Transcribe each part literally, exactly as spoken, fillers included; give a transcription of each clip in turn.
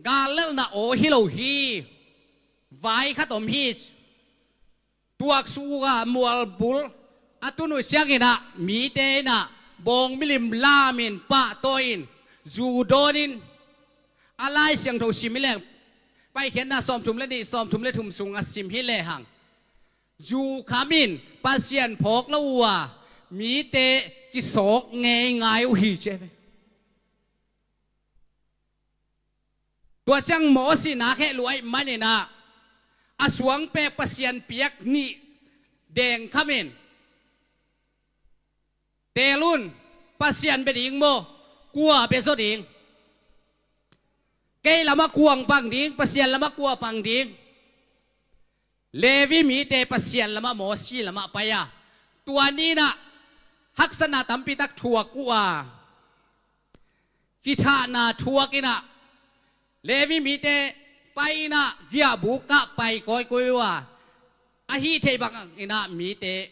Kal lelhna aw hi lo hi. Vai khat om hi. Tuaksuk uh a mualbul a tun uh ciangin ah mite in ah bawng milim lamin pahtawi in, zu dawnin, a Lai Siangtho sim hi leng, Paikhiatna sawmthum le nih, sawmthum le thum sung a sim hi lehang, zu khamin Pasian phawk lo uh a mite kisawk ngeingai uh hi ci hi ve. Tua ciang Mosi na kheh lua ahih manin ah a suangpek Pasian piak nih deng khamin, teel un, Pasian bia ding maw, kua bia zaw ding? Kei lamah kua hong pang ding, Pasian lamah kua pang ding? Levi mite Pasian lamah, Mosi lamah pai a, tua ni in ah haksatna tampi tak thuak uh a, kithahna thuak in ah, Levi mite pai in ah giahbuk ah pai kawikawi uh a, a hih theih bangin ah mite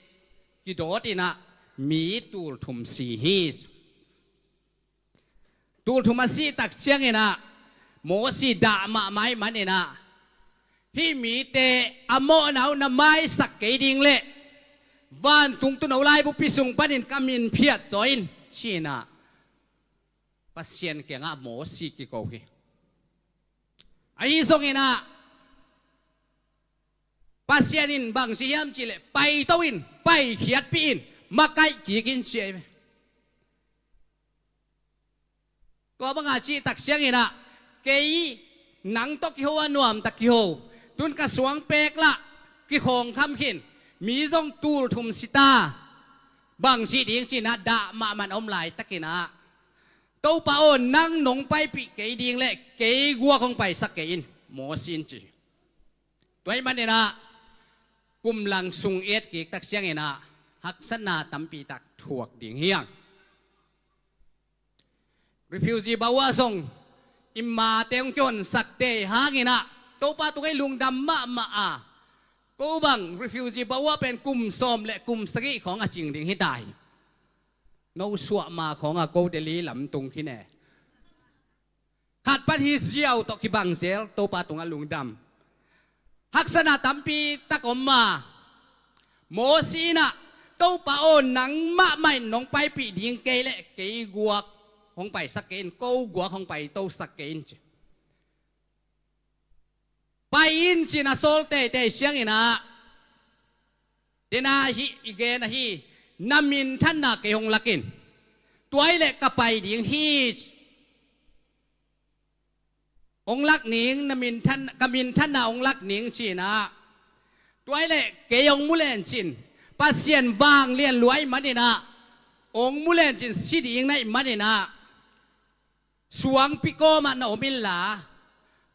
kidawt in ah mi tulthum si hi. Tulthum a sih tak ciangin ah Mosi dah mahmah ahih manin ah, hih mite a mawhna uh na maisak kei ding leh, vantung tuuno laibupi sung panin ka min phiat zaw in, ci-in ah Pasian kiangah Mosi kiko hi. Ahi zongin ah Pasian in bang ci hiam cih leh, paito in, paikhiatpih in, makaih kik in, ci hi ve. Tua banga cih tak ciangin ah, kei nang tawh kiho a nuam tak kiho, tun ka suangpek lah kikhawng kham khin, mi zong tulthum si ta, bang cih ding ci-in ah dah mahmah om laitakin ah, Topa aw, nang nong paipih kei ding leh kei guak hong paisak kei in, Mosi in ci. Tua ahih manin ah kum lang sung i et kik tak ciangin ah haksatna tampi tak thuak ding hi hang. Refugee bauh ah zong i mate hong kihonsak tei hangin ah Topa tungah i lungdam mahmah a, ko bang refugee bauh ah pen kum sawm le kum sagih khawng a cing ding hi ta hi. No suah ma khawng a ko Delhi lam tung khin e. Khat pan hi ziau tawh kibang zel, Topa tungah lungdam. Haksatna tampi tak om a, Mosi in ah, Topa aw, nangmah mah in nong paipih ding kei leh kei guak hong paisak kei in, ko guak hong paitosak kei in, ci. Pai in, ci-in a sawl teitei ciangin ah, dena hih i gen ahi, na minthanna kei hong lak in, tua ahih leh ka pai ding hi, ci. Hong lak ning, na minthan, ka minthanna hong lak ning, ci-in ah, tua ahih leh kei hong mu len cin, Pasian vanglian lua ahih manin ah, hong mu len cin si ding na hih manin ah, suangpi kawmah na om inla,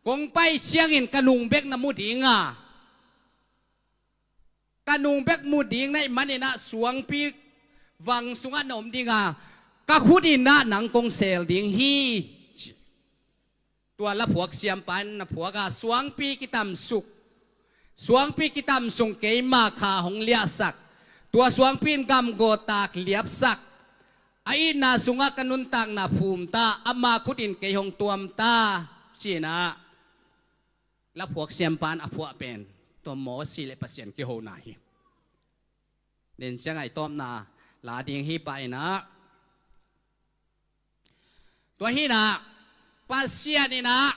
kong pai ciangin ka nung bek na mu ding a, ka nung bek mu ding na hih manin ah suangpi vang sungah na om ding a, ka khut in ah nang kong seel ding hi, ci. Tua laphuak siampa in na phuak a, suangpi kitamsuk, suangpi kitamsuk keima kha hong liahsak, tua suangpi in gamgaw taak liapsak, a itna sungah ka nuntakna phum ta, ama khut in kei hong tuam ta, ci-in ah laphuak siampa in a phuah pen tua Mosi le Pasian kihona hi. Den ciangah i tawpna la ding hi pah in ah, tua hi in ah, Pasian in ah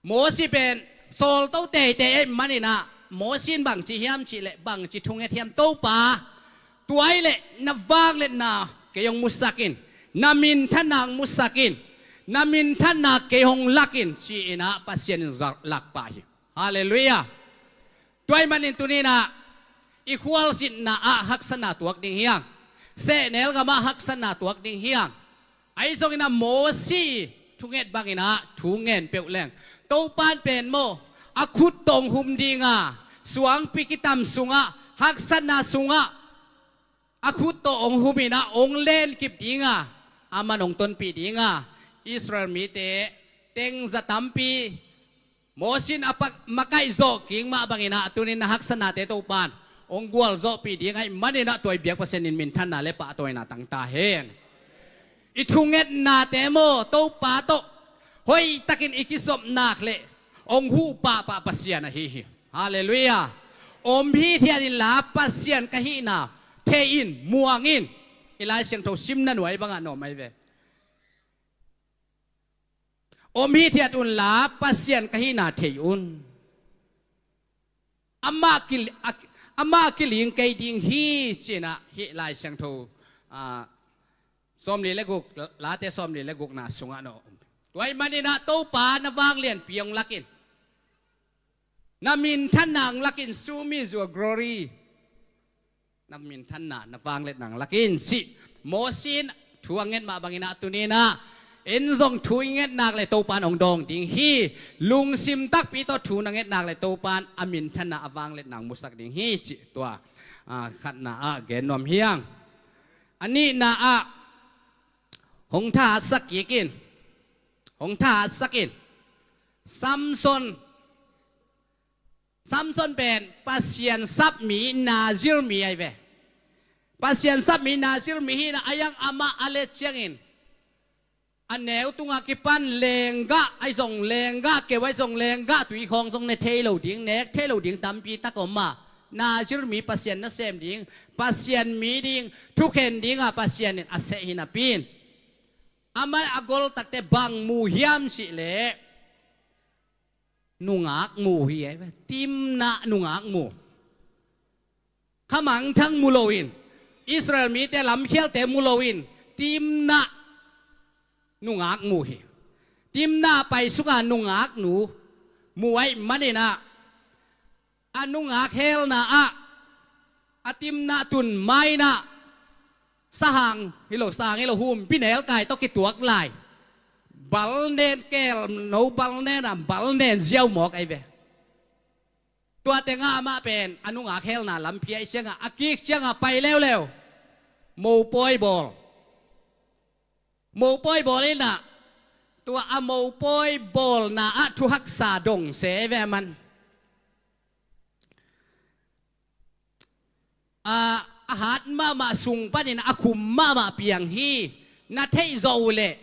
Mosi pen sawlto teitei ahih manin ah, Mosi in bang ci hiam cih leh, bang ci thunget hiam, Topa, tua ahih leh na vangliatna kei hong musak in, na minthanna hong musak in, na minthanna kei hong lak in, ci-in ah Pasian in lak pah hi. Halleluiah. Tua ahih manin tuni in ah, i khualzinna ah haksatna tuak ding hi hang. Sehnel gamah haksatna tuak ding hi hang. Ahi zongin ah Mosi thunget bangin ah thu ngen peuh leng, Topa in pen maw, a khut tawh hong hum ding a, suangpi kitam sungah, haksatna sungah a khut tawh hong hum in ah hong lenkip ding a, aman hong tonpih ding a, Israel mite teng za tampi Mosi in a pak makaih zawh kik mah bangin ah, tuni in na haksatnate Topa in hong gualzawhpih ding ahih manin ah, tua i biak Pasian in minthanna le pahtawina tang ta hen. I thungetnate maw, Topa tawh hoihtakin i kizop nak leh hong huh pahpah Pasian ahi hi. Halleluiah. Om hithiat inla Pasian ka hihna thei in, muang in. I Lai Siangtho simna nuai bangah na om ahi ve. Om hithiat unla Pasian ka hihna thei un. Amah ki, a, amah kiling kei ding hi, ci-in ah hih Lai Siangtho, ah, sawmli le guk, Late sawmli le gukna sungah na om. Tua ahih manin ah Topa na vanglianpi hong lak in. Na minthanna hong lak in, show me your glory. Na minthanna, na vangliatna hong lak in, ci. Moses in thu a nget mah bangin ah tuni-in ah, en zong thu i nget nak leh Topa in hong dawng ding hi. Lungsim takpi tawh thu na nget nak leh Topa in a minthanna, a vangliatna hong musak ding hi, ci. Tua, ah, khatna ah gen nuam hi hang. A nihna ah hong thahatsak kik in. Hong thahatsak in. Samson Samson pen Pasian sap mi, Nazir mi ahi ve. Pasian sap mi, Nazir mi hi-in ah, a yang amah a let ciangin a neu tungah kipan lenggah ahi zong, lenggah keu ahi zong, lenggah tui khawng zong ne thei lo ding, nek thei lo ding tampi tak om a. Nazir mi, Pasian nasem ding, Pasian mi ding, thukhen ding a Pasian in a seh hi napi-in, amah a gol takte bang mu hiam cih leh, nungak mu hi, timna nungak mu. Khamangthang mu loin, Israel mite lamkhialte mu loin, timna nungak mu hi. Timna pai sunga nungak nu mu ahih manin ah, a nungak helna ah, a timna tun ma-in ah, sahang hi lo, sang hi lo, humpinelkai tawh kituak lai, balnen, kelno balnen a balnen ziau mawk ahi ve. Tua tengah amah pen a nungak helna lampi ahih ciangah, a kik ciangah pai leuleu, mopawi bawl. Mopawi bawl in ah, tua a mopawi bawlna ah thuhaksa dong se ve aman. A, a hat mahmah sung panin a khum mahmah piang hi. Na theih zawh uh leh,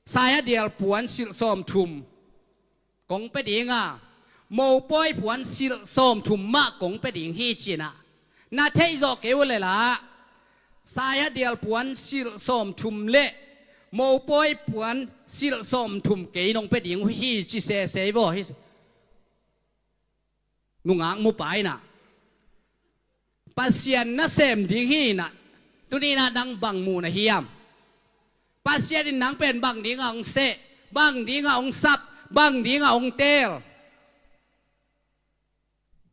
sayadial puan silh sawmthum kong pia ding a, mopawi puan silh sawmthum mah kong pia ding hi, ci-in ah. Na theih zawh kei uh leh lah, sayadial puan silh sawmthum le mopawi puan silh sawmthum kei nong pia ding uh hi, ci sese hi vaw hi. Nungak mupa in ah, Pasian nasem ding hi-in ah, tuni-in ah nang bang mu na hiam? Pasian in nang pen bang dingah hong seh, bang dingah hong sap, bang dingah hong teel?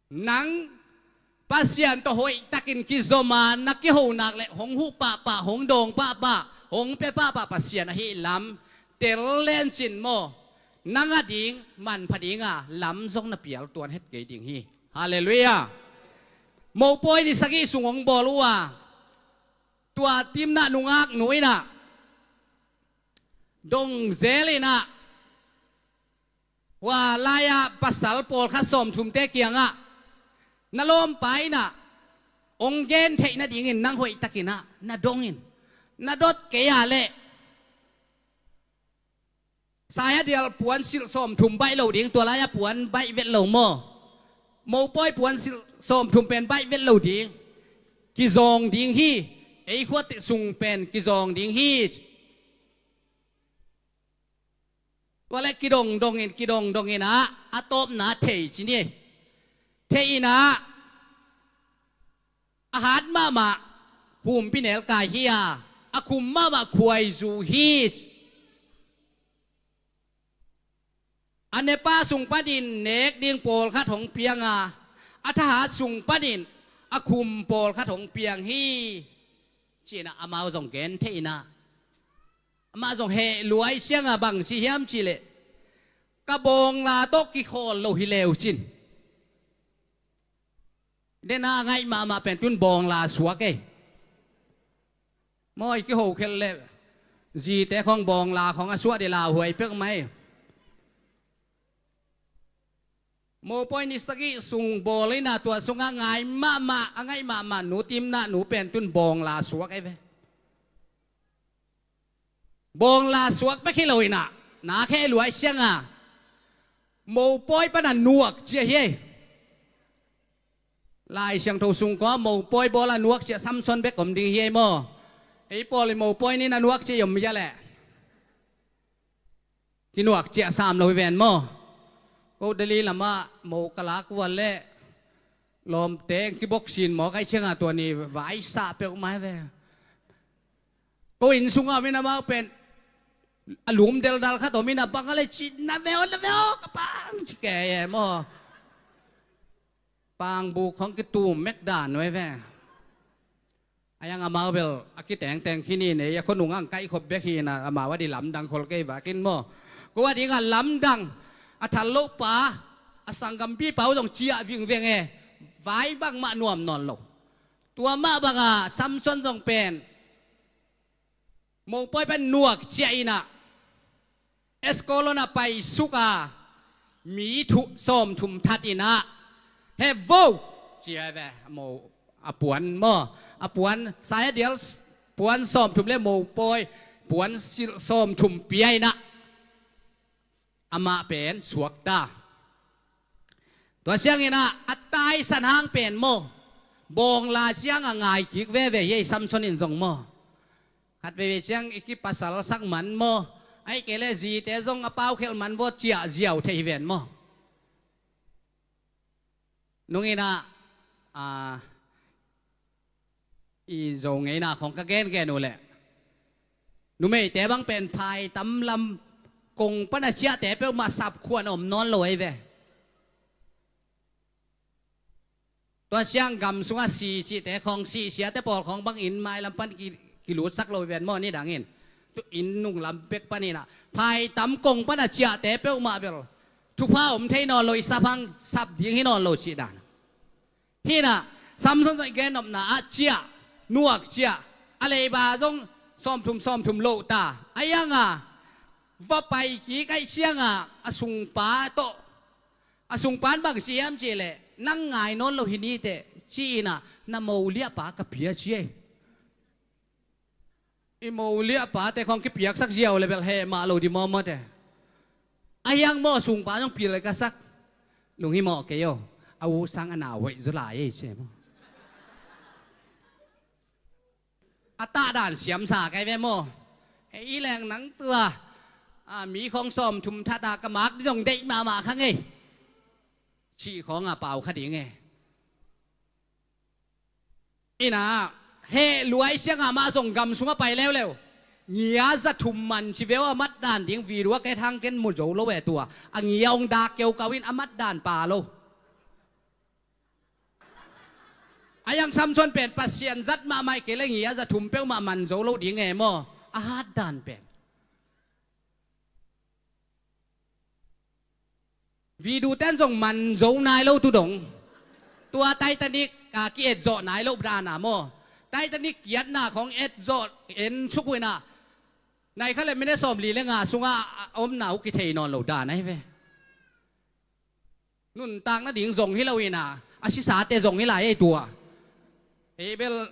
Nang Pasian tawh hoihtakin kizom a, na kiho nak leh hong huh pahpah, hong dawng pahpah, hong pia pahpah Pasian ahih lam tel lencin maw, nang ading manpha dinga lam zong na pial tuan het kei ding hi. Halleluiah. Mopawi ni sagih sung hong bawl uh a, tua timna nungak nu in ah, dong zel in ah, hua lai-ah pasal pawlkhat sawmthumte kiangah, na lawmpa in ah hong gen theih nadingin nang hoihtakin ah na dong in. Na dot kei a leh, sayadial puan silh sawmthum baih lo ding, tua lai-ah puan baih vet lo maw? Mopawi puan silh sawmthum pen baih vet lo ding. Kizawng ding hi. Ei khua sung pen kizawng ding hi. Tua leh kidongdong in, kidongdong in ah, a tawpna thei ci ni. Thei in ah, a hat mahmah humpinelkai hi a, a khum mahmah khuaizu hi. A nepa sung panin nek ding pawlkhat hong piang a, a thahat sung panin a khum pawlkhat hong piang hi, ci-in ah amau zong gen thei in ah. Amah zong heh lua ahih ciangah bang ci hiam cih leh, ka bawngla tawh kikhawl lo hi leu cin. Dena a ngaih mahmah pen tun bawngla suak ei. Maw, i kiho khelh leh zite khawng bawngla khawng a suah dih lauhuai pek mai. Mopawi ni sagih sung bawl in ah, tua sungah ngai mahmah, a ngaih mahmah nu, timna nu pen tun bawngla suak ei ve. Bawngla suak bek hi lo in ah, na khe luai siang a, mopawi pan a nuak ciah hi ei. Lai Siangtho sung kua mopawi bawl a nuak ciah Samson bek om ding hi ei maw. Ei pawl i mopawi nin a nuak ciah i om hia leh. Kinuak ciah sam lo hi ven maw. Ko Delhi lamah mo ka lak uh a leh lawmte kiboksin maw kai ciang a tua ni vaisah peuhmah hi ve. Ko inn sungah om in amau pen a lum deldal khat om in a bang a le ci na veo na veo ka pang ci kei e maw. Pangbuk khong kitum mek dan uh hi ve. A yang amau bel a kitengteng khin in ei a khuanung ang kaihkhop bek hi in a amau a di lamdang khol kei vakin maw. Ko a ding a lamdang a thal loh pa a sanggampi pa uh zong ciah vingveng e. Vai bangmah nuam nawn lo. Tua mah bangah Samson zong pen mopawi pan nuak ciah in a Eskolon a paisuk a mi thu sawmthum that in a he vo cia ve mo a puan maw a puan saya dial puan sawmthum le mopawi puan silh sawmthum pia in a amah pen suakta. Tua siangin a a taisan hang pen maw bawngla ciang a ngai kik veve hi ei Samson in zong maw. Khat veve ciang i kipasal sak man maw. Ai kei le zite zong a pau khelh man vawt ciah ziau thei hi ven maw. Nungin a i zo ngeina khong ka gengen uh leh numeite bang pen phai tam lam kong pana ciahte peuhmah sapkhuan om nawn lo ei ve. Tua siang gam sungah si cihte khong si siate pawl khong bangin mailam pan kilutsak lo ven maw ni dangin tu inn nunglam pek paninah phai tam kong pana ciahte peuhmah bel thupha om thei nawn lo i sap hang sap ding hi nawn lo cih dan. Hinah Samson zong i gennopna ah ciah nuak ciah a leiba zong sawmthum sawmthum loh ta a ianga va pai kik aih cianga a sungpa tawh a sungpan bang ci hiam cihleh nang ngai nawn lo hi niteh ci-inah na mo liahpa ka pia ci ei. I mo liahpate khong kipiaksak ziau le bel heh mah lo di mawmawte. A hiang maw sungpa zong pil ka sak lunghimawh kei aw a u sang a nau hoih zaw lai ei ci ei maw. A tahdan siamsa kai ve maw. Hei i leng nang tua a mi khong sawmthum thata ka mak dizong deih mahmah kha ngei. Cih khong a pau kha ding e. Inah heh luai siangah mah zong gam sungah pai leuleu. Ngia za thum man ci veu a matdan ding video a ket hang ken mu zo lo e tua a ngia ong dak keukau in a matdan pa lo. A yang Samson pen Pasian zat mahmah i kei le ngia za thum peuhmah man zo lo ding e maw a hatdan pen. Video ten zong man zo nai lo tu dong. Tua Titanic a ki-etzawh nai lo dana maw. Titanic kiatna khong etzawh en suk uh inah nai kha le minute sawmli le nga sungah a omna uh kithei nawn lo dan ahi ve. Nuntak nading zong hi lo inah a sisate zong hi lai ei tua. Ei bel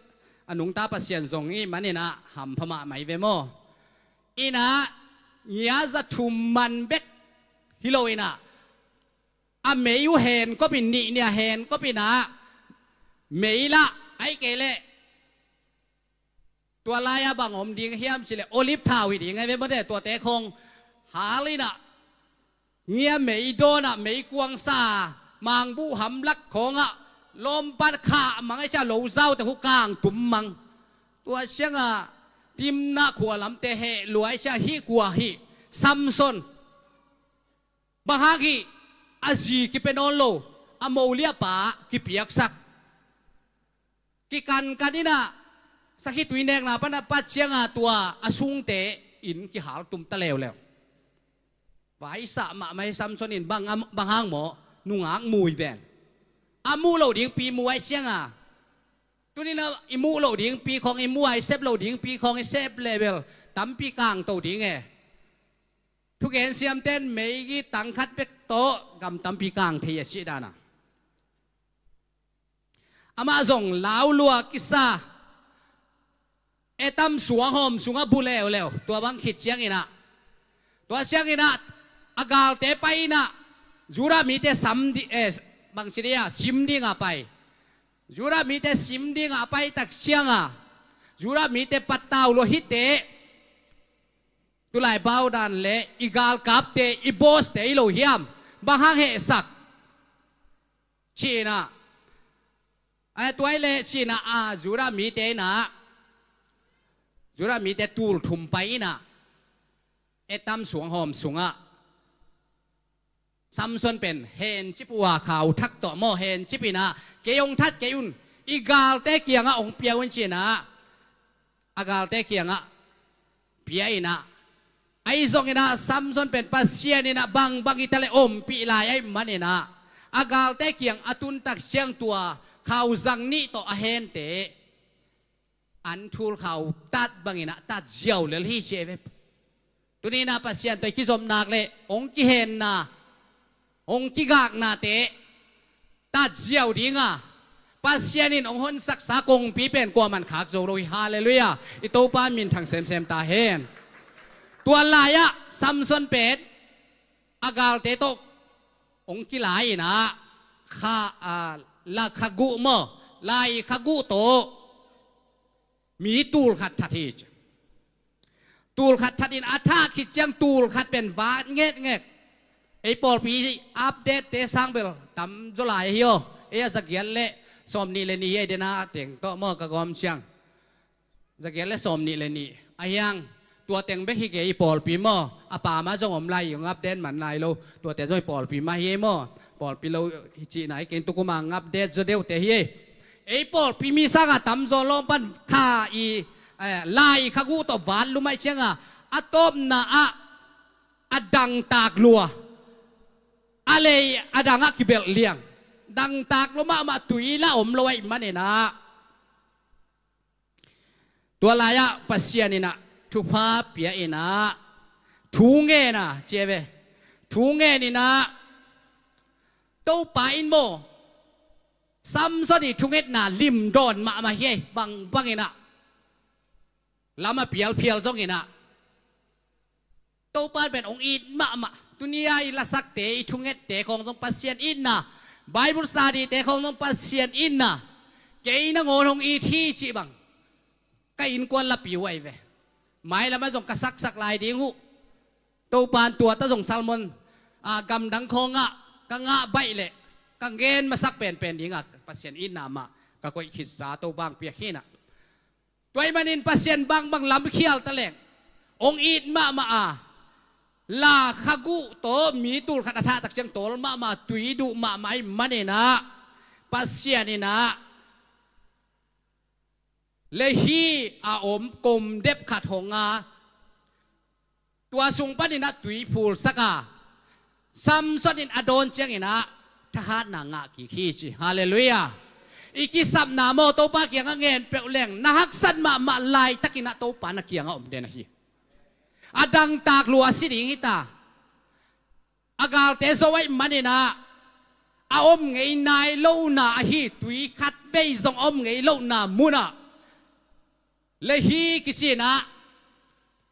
a nungta Pasian zong i maninah hampha mahmah i ve maw. Inah ngia za thum man bek hi lo inah a mei uh henkop in nih nia henkop inah mei lah ahi kei leh. Tua lai-a bang om ding hiam cileh olive thau hi ding ahi ve mawte tuate khong hal inah ngia mei dawnah mei kuangsa mangbuh hamlak khawngah lawmpat khah mang ahi cia lo zaute hu kang tum mang. Tua siangah Timnah khua lamte heh luai cia hih khua hih Samson bang hang hih a zi kipia nawn lo a mo liahpa kipiaksak. Kikankan inah sakhi tui nekna pana pat cianga tua a sungte in kihal tumta leuleu. Vaisah mahmah hi Samson in bang hang maw nungak mui ven a muh loh dingpi muai cianga. Tuninah i muh loh dingpi khong i muai sep loh dingpi khong i sep level tampi kangto ding e. Thugen siamten meigi tangkhat bek tawh gam tampi kang thei a cih dana. Amah zong laulua kisa Etam suanghawm sungah bu leuleu tua bang khit cianginah Tua siangin ah a galte pai in ah Judah mite sam di, eh, bangci dia sim dingah pai. Judah mite sim dingah a pai tak siangah Judah mite pattau lua hite. Tulai baudan le i galkapte, i bawste i lo hiam? Bang hang hehsak? Ci-in ah, a tuai le ci-in ah, a Judah mite in ah, Judah mite tul thum pai in ah Etam suanghawm sungah Samson pen hencip uh a, khau thak tawh maw, hencip in ah, kei hong that kei un, i galte kiangah hong pia un ci-in ah a galte kiangah pia in ah, ahi zongin ah Samson pen Pasian in ah bangbang hi ta leh ompih lai ahih manin ah a galte kiang a tun tak siang tua khau zang nih tawh a hente an thul khau tat bangin ah tat ziau lel hi ci ei ve. Tuni in ah Pasian tawh i kizopnak le hong kihenna, hong kigaknate tat ziau ding a, Pasian in hong honsaksa kongpi pen kuaman khak zo lo hi. Halleluiah. I Topa minthang semsem ta hen. Tua lai-ah Samson pen a galte tawh hong kilai in ah kha, a, la kha guh maw, lai kha guh tawh mi tul khat that hi ci. Tul khat that in a thah khit ciang tul khat pen vat ngekngek. Ei pawlpi update te sang bel tam zaw lai ahi aw. Ei a zagiat le sawmnih le nih hi ei dena teng tawh maw ka gawm ciang. Zagiat le sawmnih le nih. A hiang tua teng bek hi kei i pawlpi maw. A pa mah zong om lai, i hong update man lai lo. Tuate zong i pawlpi mah hi ei maw. Pawlpi lo hi cihna hi kei, tu kuma hong update zaw deuhte hi ei. Ei pawlpi mi sangah tamzaw lawng pan kha i, eh, lai kha guh tawh vat lum ahih ciangah a tawpna ah a dangtak lua. A lei a dangah kibelh liang. Dangtak lua mahmah, tui lah om lo ahih manin ah. Tua lai-ah Pasian in ah thupha pia in ah thu ngen a ci ei ve. Thu ngen in ah Topa in maw Samson i thungetna limdawn mahmah hi ei, bangbang in ah lam a pialphial zongin ah Topa pen hong it mahmah. Tuni-a i lasakte, i thungette khawng zong Pasian itna, Bible study-te khawng zong Pasian itna. Kei nangawn hong it hi cih bang ka innkuan lapi uh ahi ve. Mailamah zong ka saksak lai ding uh. Topa in tua ta zong sermon, a, gamdang khawngah ka ngah baih leh ka gen masak penpen dingah Pasian itna mah ka koih khitsa Topa hong piak hi in ah. Tua ahih manin Pasian bangbang lamkhial ta leng hong it mahmah a, la kha guh tawh mi tul khat a thah tak ciang tawl mahmah, tui duh mahmah ahih manin ah Pasian in ah Lehi a om kom dep khat hong a, tua sung panin ah tui phulsak a, Samson in a dawn ciangin ah thahatna ngah kik hi ci. Halleluiah. I kisapna maw Topa kiangah ngen peuh leng na haksat mahmah laitakin ah Topa na kiangah om den ahi. A dangtak lua a si ding hi ta. A galte zo ahih manin ah a om ngei nai lohna ahi, tui khat vei zong a om ngei lohna munah Lehi kici in ah,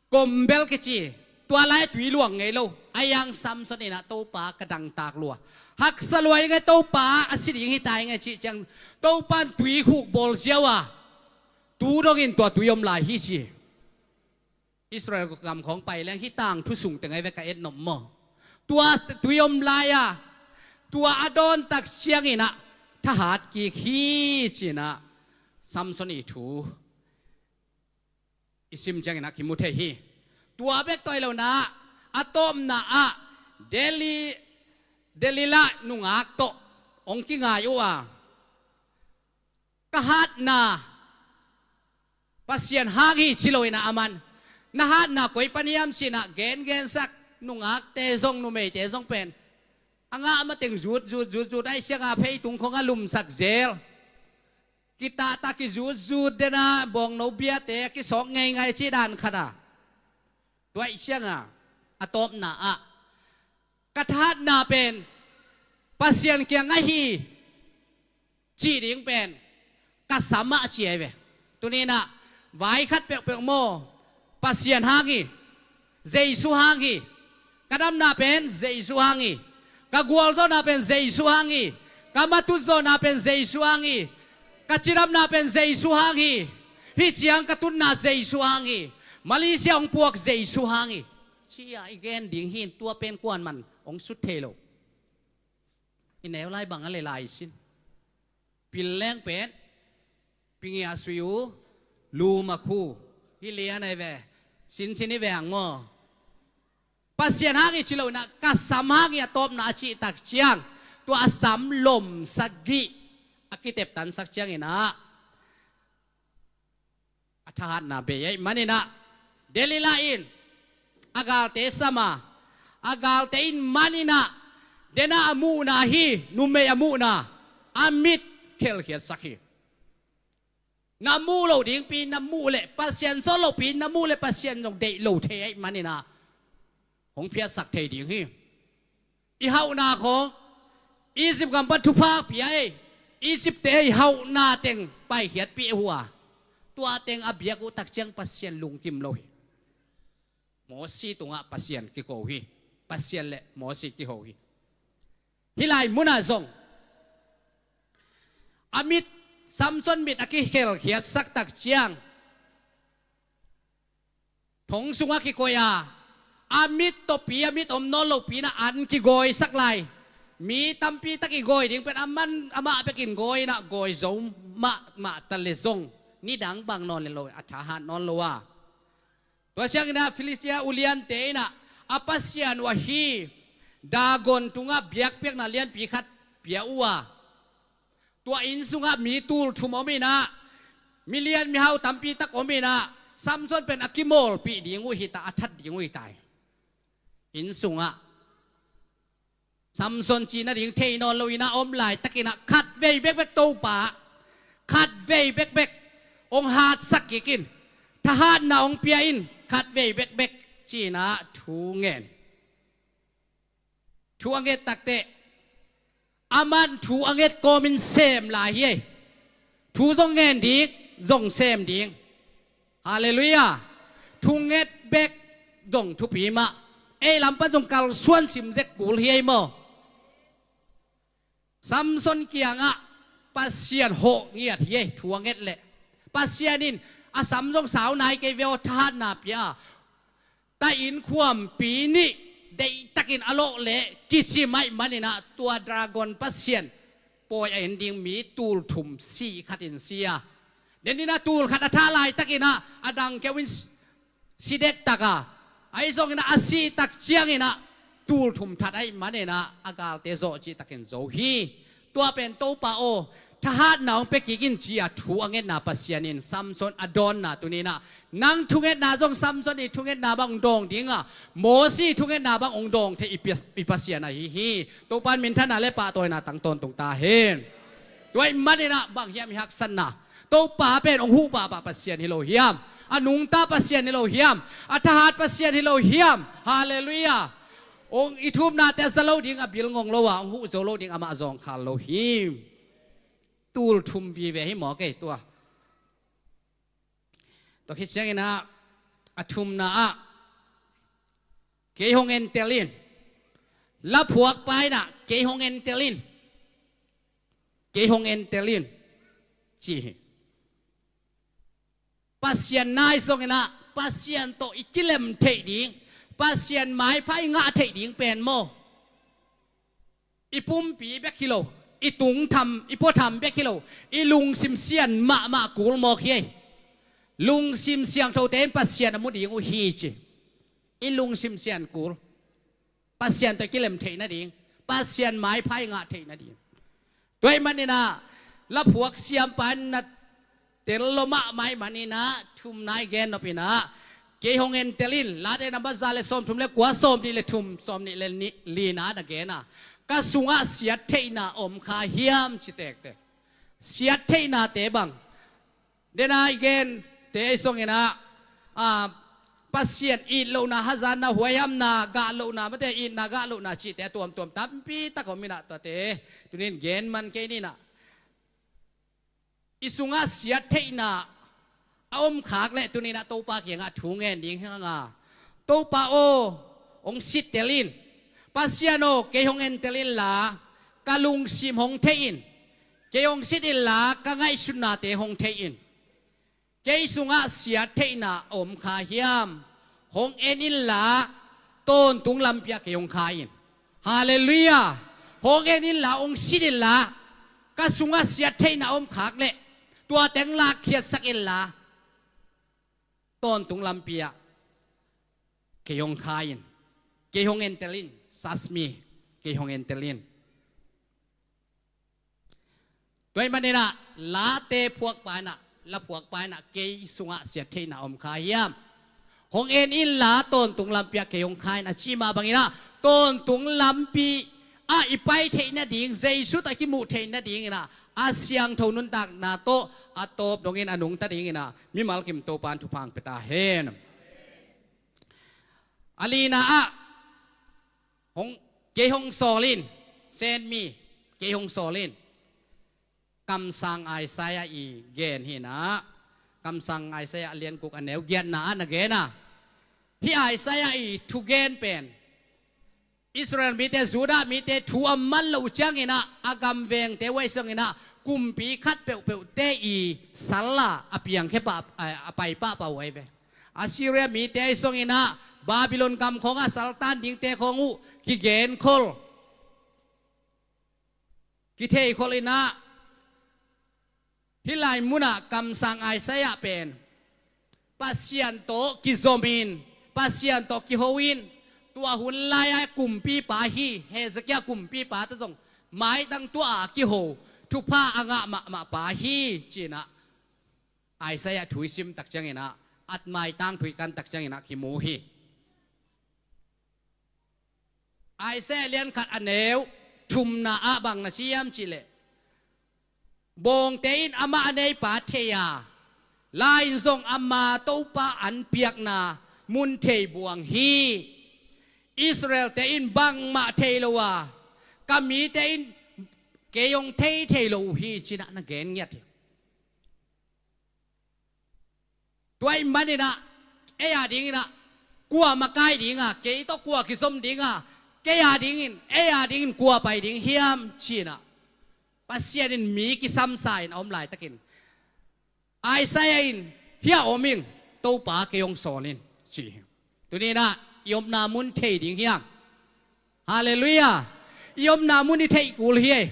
kombel kici, tua lai tui luang ngei lo. A hiang Samson in ah Topa ka dangtak lua, haksa lua ing ei, Topa a si ding hi ta ing ei cih ciang Topa in tui khuk bawl ziau a, tu dongin tua tui om lai hi ci. Israel gam khawng pai leng hih tangthu sung teng ahi ve ka et nop maw. Tua tui om lai-a, tua a dawn tak ciangin ah thahat kik hi ci-in ah Samson i thu i sim ciangin ah kimu thei hi. Tua bek tawh hi lo in ah, a tawpna ah Deli-, Delilah nungak tawh hong kingai uh a, ka hatna Pasian hang hi ci lo in ah, aman na hatna koi pan hiam ci-in ah gengensak, nungakte zong numeite zong pen a ngah mateng zut zut zut zut ahih ciangin pheitung khawng a lumsak zel. Kitahtak kizutzut den a, bawngno biate a kisawk ngeingai cih dan khat a. Tua ahih ciangin a tawpna ah ka thahatna pen Pasian kiang ahi cih ding pen ka sam ah ci ahi ve. Tuni-in ah vai khat peuhpeuh maw, Pasian hang hi, Jesu hang hi, Ka damna pen Jesu hang hi. Ka gualzawhna pen Jesu hang hi. Ka matutzawhna pen Jesu hang hi. Ka cidamna pen Jesu hang hi. Hih ciang ka tutna Jesu hang hi. Malaysia hong puak Jesu hang hi. Ci-a i gen ding hi in, tua pen kuaman hong sut thei lo. I neu lai bang a le lai sin. Pil leng pen, pingia sui u, luma khu. Hi lian ai ve. Sin sin i veng maw. Pasian hang hi ci lo inah, ka sam hang hi a tawpna a cih tak ciang, tua a sam lom sagih a kiteptansak ciang inah, a thahatna bei ahih maninah, Delilah in a galte sama, a galte in maninah, dena a muhna hi, numei a muhna, a mit khelkhiatsak hi. Na muh loh dingpi na muh leh Pasian zawh lohpi na muh leh Pasian zong deih lo thei ahih maninah, hong phiatsak thei ding hi. I hauhna khawng Egypt gam pan thupha pia ei. Egypt te ei hauhna teng paikhiatpih uh a, tua teng a biak uh tak ciang Pasian lungkim lo hi. Mosi tungah Pasian kiko hi. Pasian le Mosi kiho hi. Hih lai munah zong a mit, Samson mit a kikhelkhiatsak tak ciang, thong sungah kikoih a, a mit tawhpi, a mit om nawn lopi inah an kigawisak lai. Mi tampi tak i gawi ding pen a man amah bekin gawi inah gawi zo mahmah ta le zong, nidang bang nawn le lo a thahat nawn lo a. Tua cianginah Filistia uliante inah a pasian uh ahi Dagon tungah biakpiakna lianpi khat pia uh a, tua inn sungah mi tul thum om inah, milian mihau tampi tak om inah, Samson pen a kimawlpih ding uh hita, a that ding uh hita hi. Inn sungah Samson cih nading thei nawn lo inah om laitakinah, khatvei bekbek Topa, khatvei bekbek hong hatsak kik in, thahatna hong pia in, khatvei bekbek ci-inah thu ngen. Thu a nget takteh, aman thu a nget kawmin sem lai hi ei. Thu zong ngen ding, zong sem ding. Halleluiah. Thu nget bek zong thupi mah. Ei lam pan zong kalsuan sim zek kul hi ei maw. Samson kiangah Pasian hawh ngiat hi ei, thu a nget leh. Pasian in a sam zong sau nai kei ve aw, thahatna pia a, ta innkhuampi nih deihtakin a lawh leh kicim ahih maninah, tua dragon pasian pawi a en ding mi tul thum si khatin si a. Deninah tul khat a thah laitakinah a dang keuh in si, si dektak a, ahi zonginah a sih tak cianginah tul thum that ahih maninah a galte zawh cihtakin zo hi. Tua pen Topa aw, thahatna hong pia kik in ci-a thu a ngetna Pasian in Samson a dawnna tuninah, nang thungetna zong Samson i thungetna bang hong dawng dinga, Mosi thungetna bang hong dawng thei i Pia-, i Pasian ahi hi. Topa in minthanna le pahtawina tang tawntung ta hen. Tua ahih maninah bang hiam i haksatna? Topa pen hong huh pahpah Pasian hi lo hiam? A nungta Pasian hi lo hiam? A thahat Pasian hi lo hiam? Halleluiah. Hong i thumnate a za lo ding, a bil ngong lo a, hong huh zo lo ding, amah zawngkhal lo hi. Tul thum vive hi maw kei tua. Tua khit cianginah a thumna ah, kei hong entel in. Laphuakpa inah kei hong entel in. Kei hong entel in, ci hi. Pasian nai zonginah Pasian tawh i kilem theih ding, Pasian maipha i ngah theih ding pen maw, i pumpi bek hi lo, i tungtham, i puatham bek hi lo, i lungsim sian mahmah kul mawk hi ei. Lungsim siangthote in Pasian a mu ding uh hi ci. I lungsim sian kul. Pasian tawh i kilem theih nading, Pasian maipha i ngah theih nading. Tua ahih maninah laphuak siampa in na tel lo mahmah ahih maninah thumna i gen nop inah, kei hong entel in, Late namba za le sawmthum le kua, sawmnih le thum, sawmnih le ni-, lina na gen a, ka sungah siattheihna om kha hiam ci tektek. Siatthainate bang, dena i gente ahi zonginah, a, Pasian it lohna, hazatna, huaihamna, gah lohna, mate itna gah lohna cihte a tuamtuam tampi tak om inah, tuate tunin gen man kei ninah, i sungah siattheihna a om khak leh tuninah Topa kiangah thu ngen ding hi hanga. Topa aw, hong sittel in. Pasian aw, kei hong entel inla, ka lungsim hong thei in. Kei hong sit inla, ka ngaihsutnate hong thei in. Kei sungah siat theihna a om kha hiam? Hong en inla, tawntung lampi ah kei hong kha in. Halleluiah. Hong en inla, hong sit inla, ka sungah siat theihna a om khak leh tua teng lakkhiatsak inla, tawntung lampi ah kei hong kha in. Kei hong entel in. Search me. Kei hong entel in. Tua ahih manin ah, late phuakpa in ah, la phuakpa in ah, kei sungah siat theihna a om kha hiam? Hong en inla, tawntung lampi ah kei hong kha in, a ci mah bangin ah, tawntung lampi ah i pai theih nading, Jesu tawh i kimuh theih nadingin ah, a siangtho nuntakna tawh a tawp dongin a nungta dingin ah, mimal kim Topa'n thupha hong pia ta hen. A lina ah, hong, kei hong sawl in. Send me. Kei hong sawl in. Kamsang Isaiah i gen hi in ah, Kamsang Isaiah a lian guk a neu giatna ah na gen a, hih Isaiah i thugen pen Israel mite, Judah mite thu a man loh uh ciangin ah, a gam vengte uh ahi zongin ah, kumpi khat peuhpeuhte i sal a, a piangkhia pah, a, a pai pahpah uh ahi ve. Assyria mite ahi zongin ah, Babylon gam khawng ah saltan dingte khawng uh kigenkhol, kitheikhol in ah, hih lai mun ah Kamsang Isaiah pen Pasian tawh kizom in, Pasian tawh kiho in, tua hun lai-a kumpipa hi, Hezekiah kumpipa tawh zong maitang tuah a kiho, thupha a ngah mahmahpa hi, ci-in ah Isaiah thu i sim tak ciangin ah, a maitang thu i kan tak ciangin ah kimu hi. Isaiah lian khat a neu thumna ah bang na ci hiam cih leh, bawngte in amah a neipa thei a, la in zong ama Topa an piakna mun thei buang hi. Israel-te in bangmah thei lo a, ka mite in kei hong thei thei lo uh hi, ci-in ah na gen ngiat hi. Tua ahih manin ah, ei a dingin ah kua makai ding a, kei tawh kua kizom ding a, kei a dingin, ei a dingin kua pai ding hiam, ci-in ah Pasian in mi kisamsa in a om laitakin, Isaiah in, hih a om ing, Topa kei hong sawl in, ci hi. Tuni-in ah i omna mun thei ding hi hang. Halleluiah. I omna mun i theih kul hi ei.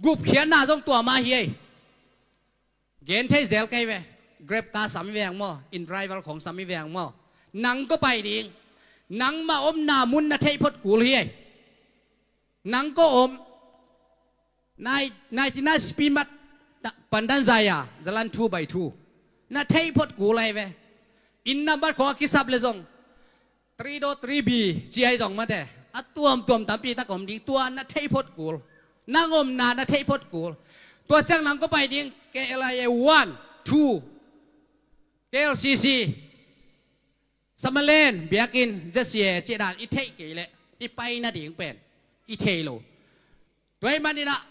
Gupkhiatna zong tua mah hi ei. Gen thei zel kei ve. Grab car sam i veng maw, in driver khawng sam i veng maw, nang kua pai ding? Nangmah omna mun na theih phot kul hi ei. Nang kua om? Nai, naiti na spi mat, ta, pandan zaya, zalan thu bai thu. Na theih phot kul ahi ve. Inn nambat khawng a kisap le zong, three dot three B ci ahi zong mate, a tuamtuam tampi tak om ding, tua na theih phot kul. Nang omna na theih phot kul. Tua ciang nang kua pai ding? K L I A one, two, K L C C, Samaland, biakinn, Z C A, cih dan i theih kei leh i pai nading pen i thei lo. Tua ahih manin ah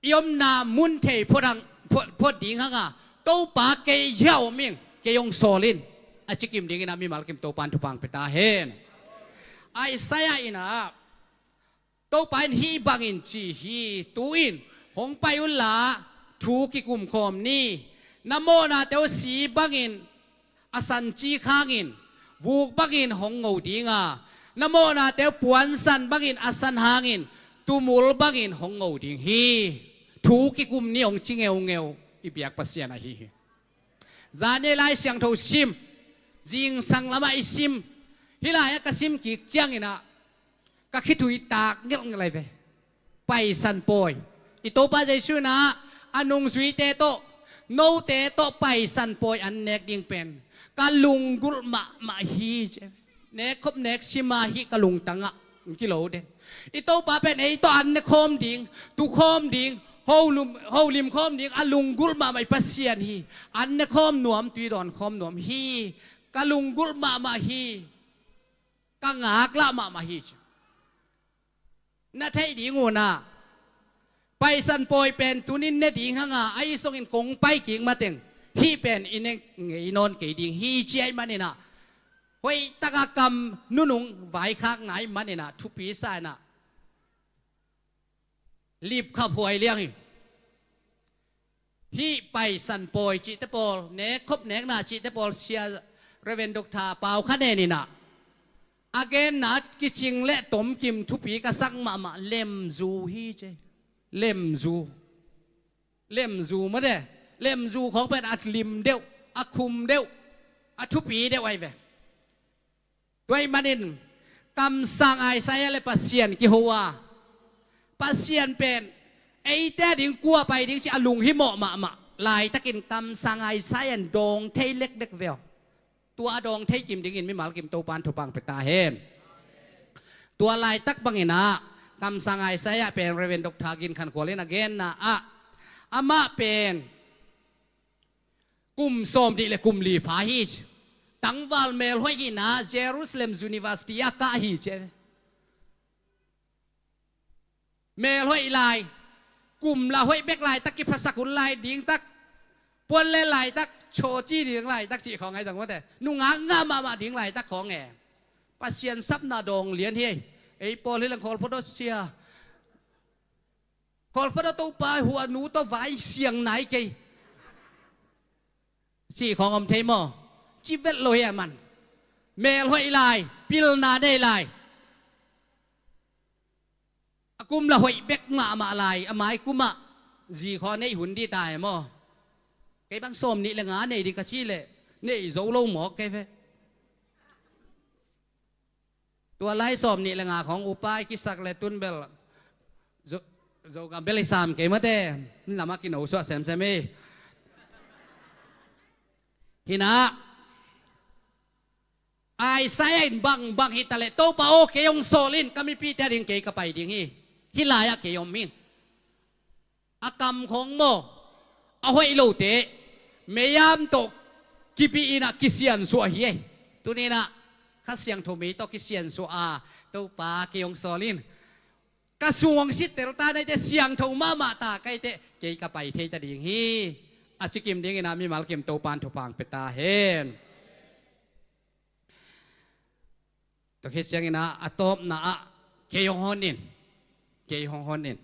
i omna mun thei phot hang, phot, phot ding hang a, Topa kei hih a om ing, kei hong sawl in, a ci kim dingin ah mimal kim Topa'n thupha hong pia ta hen. Isaiah in ah, Topa in hih bangin ci hi, tu-in hong pai unla thu kikum khawm ni. Na mawhnate uh si bangin a san cik hangin, vuk bangin hong ngo ding a, na mawhnate uh puansan bangin a san hangin, tumul bangin hong ngo ding hi. Thu kikum ni hong ci ngeungeu i biak Pasian ahi hi. Zani-a Lai Siangtho sim, zingsang lamah i sim, hih lai-ah ka sim kik ciangin ah ka khitui tak ngelhngelh ahi ve. Paisan pawi. I Topa Jesu in ah a nungzuite tawh, note tawh paisan pawi an nek ding pen ka lunggulh mahmah hi, ci. Nek khop nek sim a, hih ka lungtang ah hong kilo den. I Topa pen ei tawh an ne khawm ding, tu khawm ding, holim, holim khawm ding a lunggulh mahmah i Pasian hi. An ne khawm nuam, tui dawn khawm nuam hi. Ka lunggulh mahmah hi. Ka ngaklah mahmah hi, ci. Na theih ding un ah, paisan pawi pen tuni-in ne ding hang a, ahi zongin kong pai kik mateng hih pen i ne ngei nawn kei ding hi, ci ahih manin ah, hoih taka kam nunung vaikhak nai maninah thupi sa inah lipkhap huai liang hi. Hih paisan pawi cihte pawl, nekkhop nekna cihte pawl, sia Reverend Doctor Pau Kha Nen inah a genna kicing le tomkim thupi ka sak mahmah lemzu hi ci. Lemzu. Lemzu mate. Lemzu khawng pen a lim deuh, a khum deuh, a thupi deuh ahi ve. Tua ahih manin kamsang Isaiah le Pasian kiho a, Pasian pen eite a ding kua pai ding ci a lunghimawh mahmah laitakin kamsang Isaiah in dawng thei lekdek ve aw. Tua a dawng thei kim dingin mimal kim Topan thupha pia ta hen. Tua laitak banginah kamsang Isaiah pen Reverend Doctor Gin Khan Khual in a genna ah amah pen kum sawm nih le kum li pha hi ci. Tangval melhoih hina Jerusalem University ah kah hi ci. Melhoih lai, kum la hoih bek laitak kiphasak hun lai dingtak, puan le laitak, chawci ding laitak cih khawng ahi zong mate. Nungak ngah mahmah ding laitak khawng e. Pasian sapna dawng lian hi. Ei pawl hi leng Kawlphodo sia, Kawlphodo Topa huanu tawh vai siang nai kei cih khawng om thei maw? Ci vet lo hi a man. Melhoih lai, pilna nei lai. A kum la hoih bek mahmah lai, a mai kumah zi khaw neih hun dih ta e maw? Kei bang sawm nih le nga nei dih ka cih leh neih zo lo mawk kei ve. Tua lai sawm nih le nga khawng upa i kisak le tunbel Zo, Zogam bel i sam kei mate. Lamah kino suah semsem hi. Hinah Isaiah in bangbang hitaleh Topa aw kei hong sawl in, ka mipite a ding kei ka pai ding hi. Hih lai-ah kei om in. A kam khawng maw, a hoih lote meiam tawh kipi inah kisiansuah hi ei. Tuninah Kha Siangtho mei tawh kisiansuah a, Topa kei hong sawl in. Ka sung hong sittel ta naite, siangtho mahmah ta kaite kei ka pai thei ta ding hi. A cikim dinginah mimal kim Topan thupha pia ta hen. Tua khit cianginah a tawpna ah kei hong hon in. Kei hong hon in.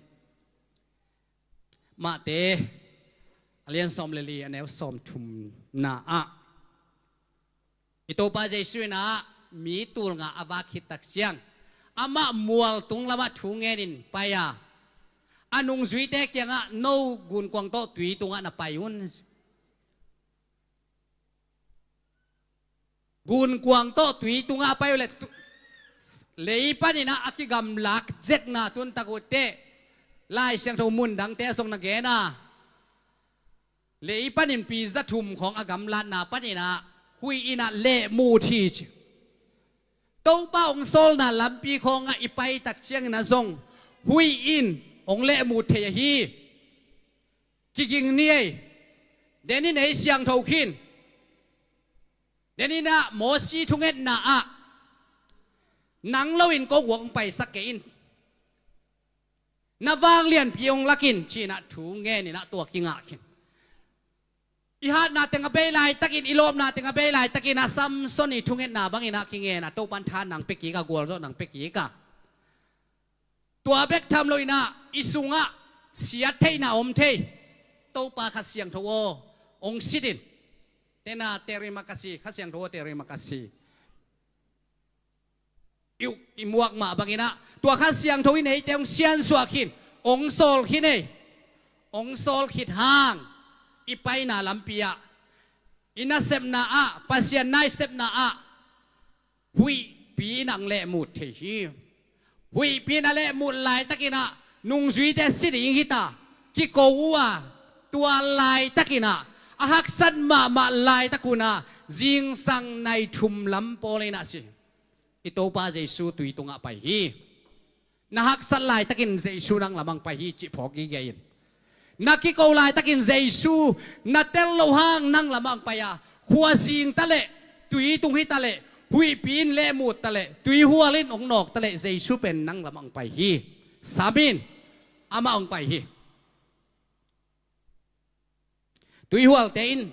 Mahte a lian sawm le li a neu sawm thumna ah i Topa Jesu inah mi tul nga a vak khit tak ciang amah mualtung lamah thu ngenin pai a, a nungzuite kiangah no gunkuang tawh tui tungah na pai un. Gunkuang tawh tui tungah a pai uh le tu, lei paninah a kigamlak zekna tuntak uh teh Lai Siangtho mundangte a zong na gen a, lei panin pi za thum khawng a gamlatna paninah huih inah lehmut hi ci. Topa hong sawlna lampi khawngah i paitak cianginah zong huih in hong lehmut thei ahi. Kiging ni ei. Denin ei siangtho khin. Deninah Mosi thungetna ah nang loin ko guak hong paisak kei in. Na vanglianpi hong lakin cinah thu ngeninah tua kingah khin. I hatna teng a bei laitakin, i lawpna teng a bei laitakinah Samson i thungetna banginah kingena Topan tha nang pia kik a, gualzawh nang pia kik a. Tua bek tham loinah i sungah siat theihna om thei. Topa Kha Siangtho aw hong sit in. Tena teri makasi, Kha Siangtho aw teri makasi. I, i muak mah banginah tua Kha Siangtho in eite hong siansuah khin, hong sawl khin ei. Hong sawl khit hang i paina lampi ah, i nasepna ah, Pasian na i sepna ah huihpi in hong lehmut thei hi. Huihpi in a lehmut laitakinah nungzuite si ding hita kiko uh a, tua laitakinah a haksat mahmah laitak unah zingsang nai thum lam pawl inah si. I Topa Jesu tui tungah pai hi. Na haksat laitakin Jesu nang lamah hong pai hi cih phawk gige in. Na kiko laitakin Jesu na tel loh hang nang lamah hong pai a, khua zing taleh, tui tung hi taleh, huihpi in lehmut taleh, tuihual in hong nawk taleh Jesu pen nang lamah hong pai hi. Sam in, amah hong pai hi. Tuihualte in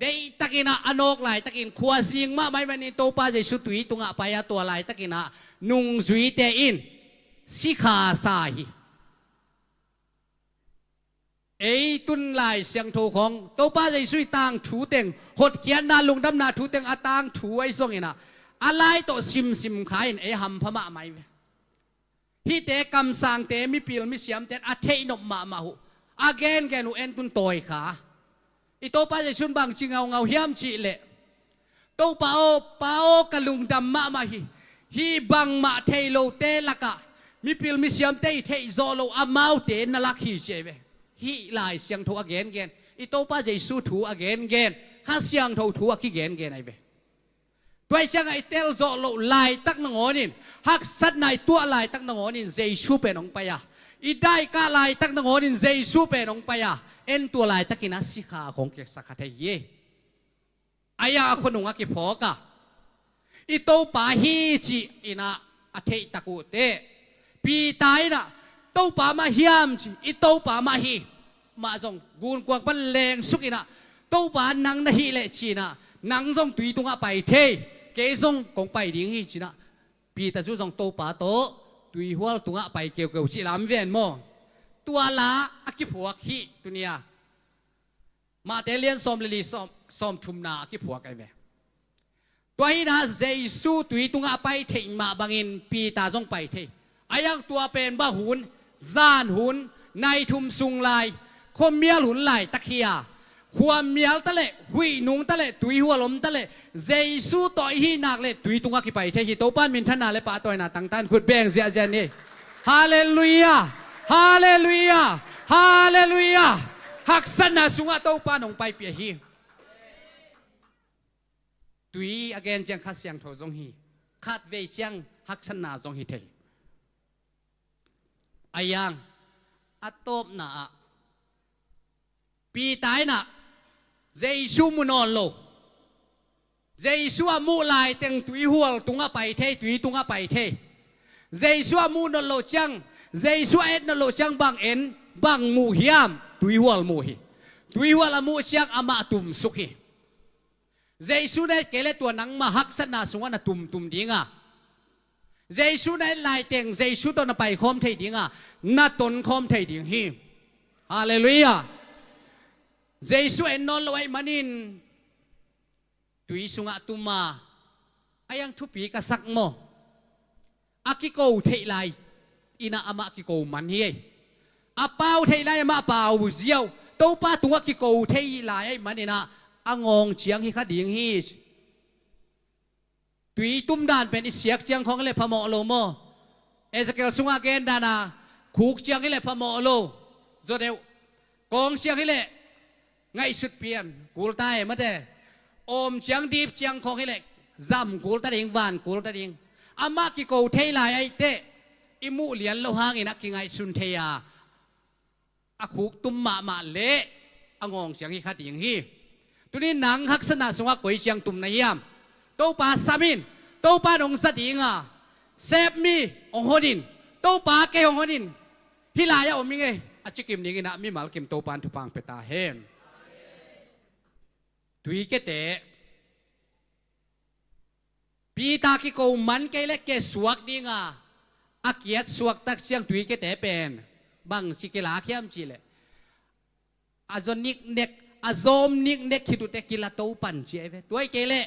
Deihtakin ah a nawk laitakin khuazing mahmah ahih manin Topa Jesu tui tungah pai a, tua laitakin ah nungzuite in sikha sa hi. Ei tun Lai Siangtho khawng, Topa Jesu i tangthu teng, hotkhiatna, lungdamna thu teng a tangthu ahi zongin ah, a lai tawh simsim kha in ei hampha mahmah hi ve. Hihte kamsangte, mipil misiamte in a theihnop mahmah uh, a gengen uh en tun tawi kha. I Topa Jesu in bangci ngaungau hiam cih leh, Topa aw, Pa aw, ka lungdam mahmah hi. Hih bangmah thei lote lakah mipil misiamte i theih zawh loh amaute na lak hi, ci ahi ve. Hih Lai Siangtho a gengen, i Topa Jesu thu a gengen, Kha Siangtho thu a kigengen ahi ve. Tua ahih ciangah i tel zawh loh laitak nangawnin, haksatna i tuah laitak nangawnin Jesu pen hong pai a, i daikah laitak nangawnin Jesu pen hong pai a, en tua laitakin a sikha khawng kisak kha thei hi. Ahi a, a khuanung a kiphawk a, i Topa hi ci-in ah a theihtak uh teh, Peter in ah, Topa mah hiam ci, i Topa mah hi. Mah zong gunkuang pan lengsuk in ah, Topa nang na hih leh ci-in ah, nang zong tui tungah pai thei, kei zong kong pai ding hi ci-in ah, Peter zu zong Topa tawh tuihual tungah pai keukeu cih lam ven maw? Tua la a kiphuak hi tuni-a. Matthai lian sawm le li, sawm, sawm thumna a kiphuak ahi ve. Tua hi-in ah Jesu tui tungah a pai theih mah bangin Peter zong pai thei. Ahi hang tua pen bang hun, zan hun, nai thum sung lai, khuamial hun laitak hi a, khuamial ta leh, huih nung ta leh, tuihual om ta leh, Jesu tawh i hih nak leh tui tungah kipai thei hi. Topa in minthanna le pahtawina tangtan khut beng ziahziah ni. Halleluiah! Halleluiah! Halleluiah! Haksatna sungah Topa in hong paipih hi. Tui a gen ciang Kha Siangtho zong hi, khatvei ciang haksatna zong hi thei. Ahi hang a tawpna ah, Peter in ah Jesu mu nawn lo. Jesu a muh laiteng tuihual tungah pai thei, tui tungah pai thei. Jesu a muh nawn lo ciang, Jesu a et nawn lo ciang bang en, bang mu hiam? Tuihual mu hi. Tuihual a muh ciang amah tumsuk hi. Jesu na et kei leh tua nangmah haksatna sungah na tumtum ding a, Jesu na et laiteng Jesu tawh na paikhawm thei ding a, na tonkhawm thei ding hi. Halleluiah! Jesu en nawn lo ahih manin tui sungah tum a, ahi hang thupi ka sak maw? A kiko theih lai-in ah amah kiko man hi. A pau theih lai amah pau ziau. Topa tungah kiko theih lai ahih manin ah a ngawng ciang hi kha ding hi. Tui tum dan pen i siak ciang khawng hi leh phamawh lo maw? Ezekiel sungah gen dan a, khuk ciang hi leh phamawh lo. Zaw deuh. Kawng ciang hi leh ngaihsut pian kul ta e, mate. Awm ciang, dip ciang khawng hi leh zam kul ta ding, van kul ta ding. Amah kiko thei lai ahih teh, i muh lian loh hangin a kingaihsun thei a, a khuk tum mahmah leh a ngawng ciang hi kha ding hi. Tuni nang haksatna sungah koi ciang tum na hiam? Topa sam in, Topa in hong za ding a, sep mi hong hon in, Topa kei hong hon in, hih lai-ah om ing ei, a ci kim dingin ah mimal kim Topa in thupha hong pia ta hen. Tui kiate, Peter kiko man kei leh kia suak ding a, a kiat suak tak ciang tui kiate pen bangci kilak hiam cih leh, a zaw niknek, a zawm niknek khit uh teh kila to pan ci ahi ve. Tua hi kei leh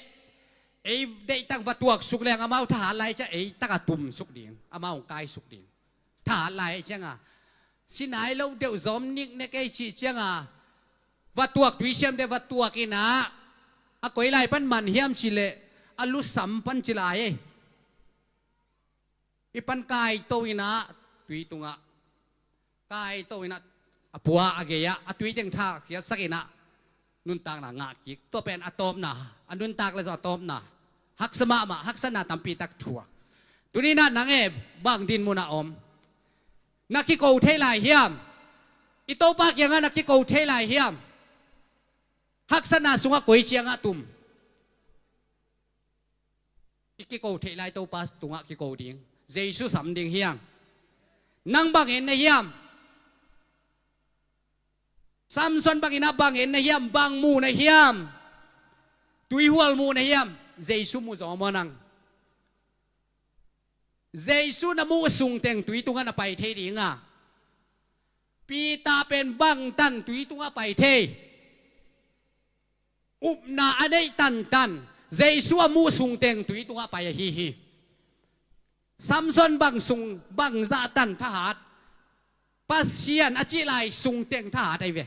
ei deihtak va tuaksuk leng amau thahat lai ciang ei tak a tumsuk ding, amau hong kaisuk ding. Thahat lai ciang a, si nai lo deuh, zawm niknek ei cih ciang a, va tuak, tui siamte va tuak in ah, a koi lai pan man hiam cih leh a lusam pan ci lai ei. I pan kaito in ah, tui tungah kaito in ah, a pua a gei-ah a tui teng thakhiatsak in ah, nuntakna ngah kik. Tua pen a tawpna, a nuntak leh zong a tawpna. Haksa mahmah, haksatna tampi tak thuak. Tuni in ah nang e, bang dinmun ah om? Na kiko thei lai hiam? I Topa kiangah na kiko thei lai hiam? Haksatna sungah koi ciangah tum? I kiko theih lai Topa tungah kiko ding, Jesu sam ding hi hang. Nang bang en na hiam? Samson bangin ah bang en na hiam? Bang mu na hiam? Tuihual muh na hiam? Jesu muh zaw maw nang? Jesu na muh sungteng tui tungah na pai thei ding a, Peter pen bangtan tui tungah pai thei? Upna a neih tantan Jesu a muh sungteng tui tungah pai ahi hi. Samson bang sung, bang zahtan thahat? Pasian a cih lai sungteng thahat ahi ve.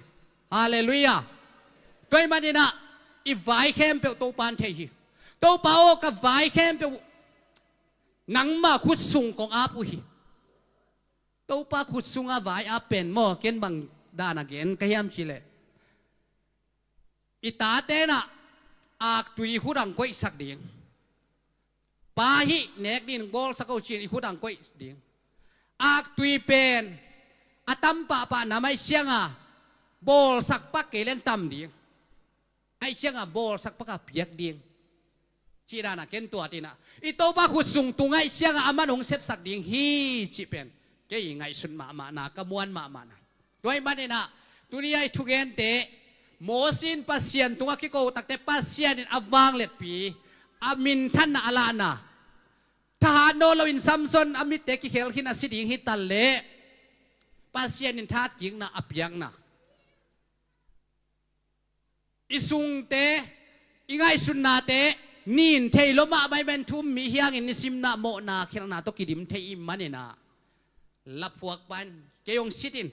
Halleluiah. Tua ahih maninah i vai khempeuh Topan thei hi. Topa aw, ka vai khempeuh nangma khut sung kong ap uh hi. Topa khut sunga vai ap pen maw, ken bang dana gen ka hiam cihleh, i tatenah aktui i khut ang koihsak ding. Pa hih nek din bawlsak o ci-in i khut ang koih ding. Aktui pen a tam pahpah nam aih cianga bawlsak pak kei leng tam ding. Aih cianga bawlsak pak a piak ding. Cih dana ken tua tinah i Topa khut sung tung aih cianga aman hong sepsak ding hi cih pen kei ngaihsut mahmahna, ka muan mahmahna. Tua ahih maninah tuni a i thugente, Mosi in Pasian tungah kiko takte Pasian in a vangliatpi, a minthanna a lahna, thahat nawn loin Samson a mitte kikhel khin a si ding hi taleh, Pasian in thahatkikna a piakna. I sungte, i ngaihsutnate nin thei lua mahmah ahih manin thu um mi hi hangin nisimna mawhna khialhna tawh kidim thei i hih maninah laphuak pan kei hong sit in,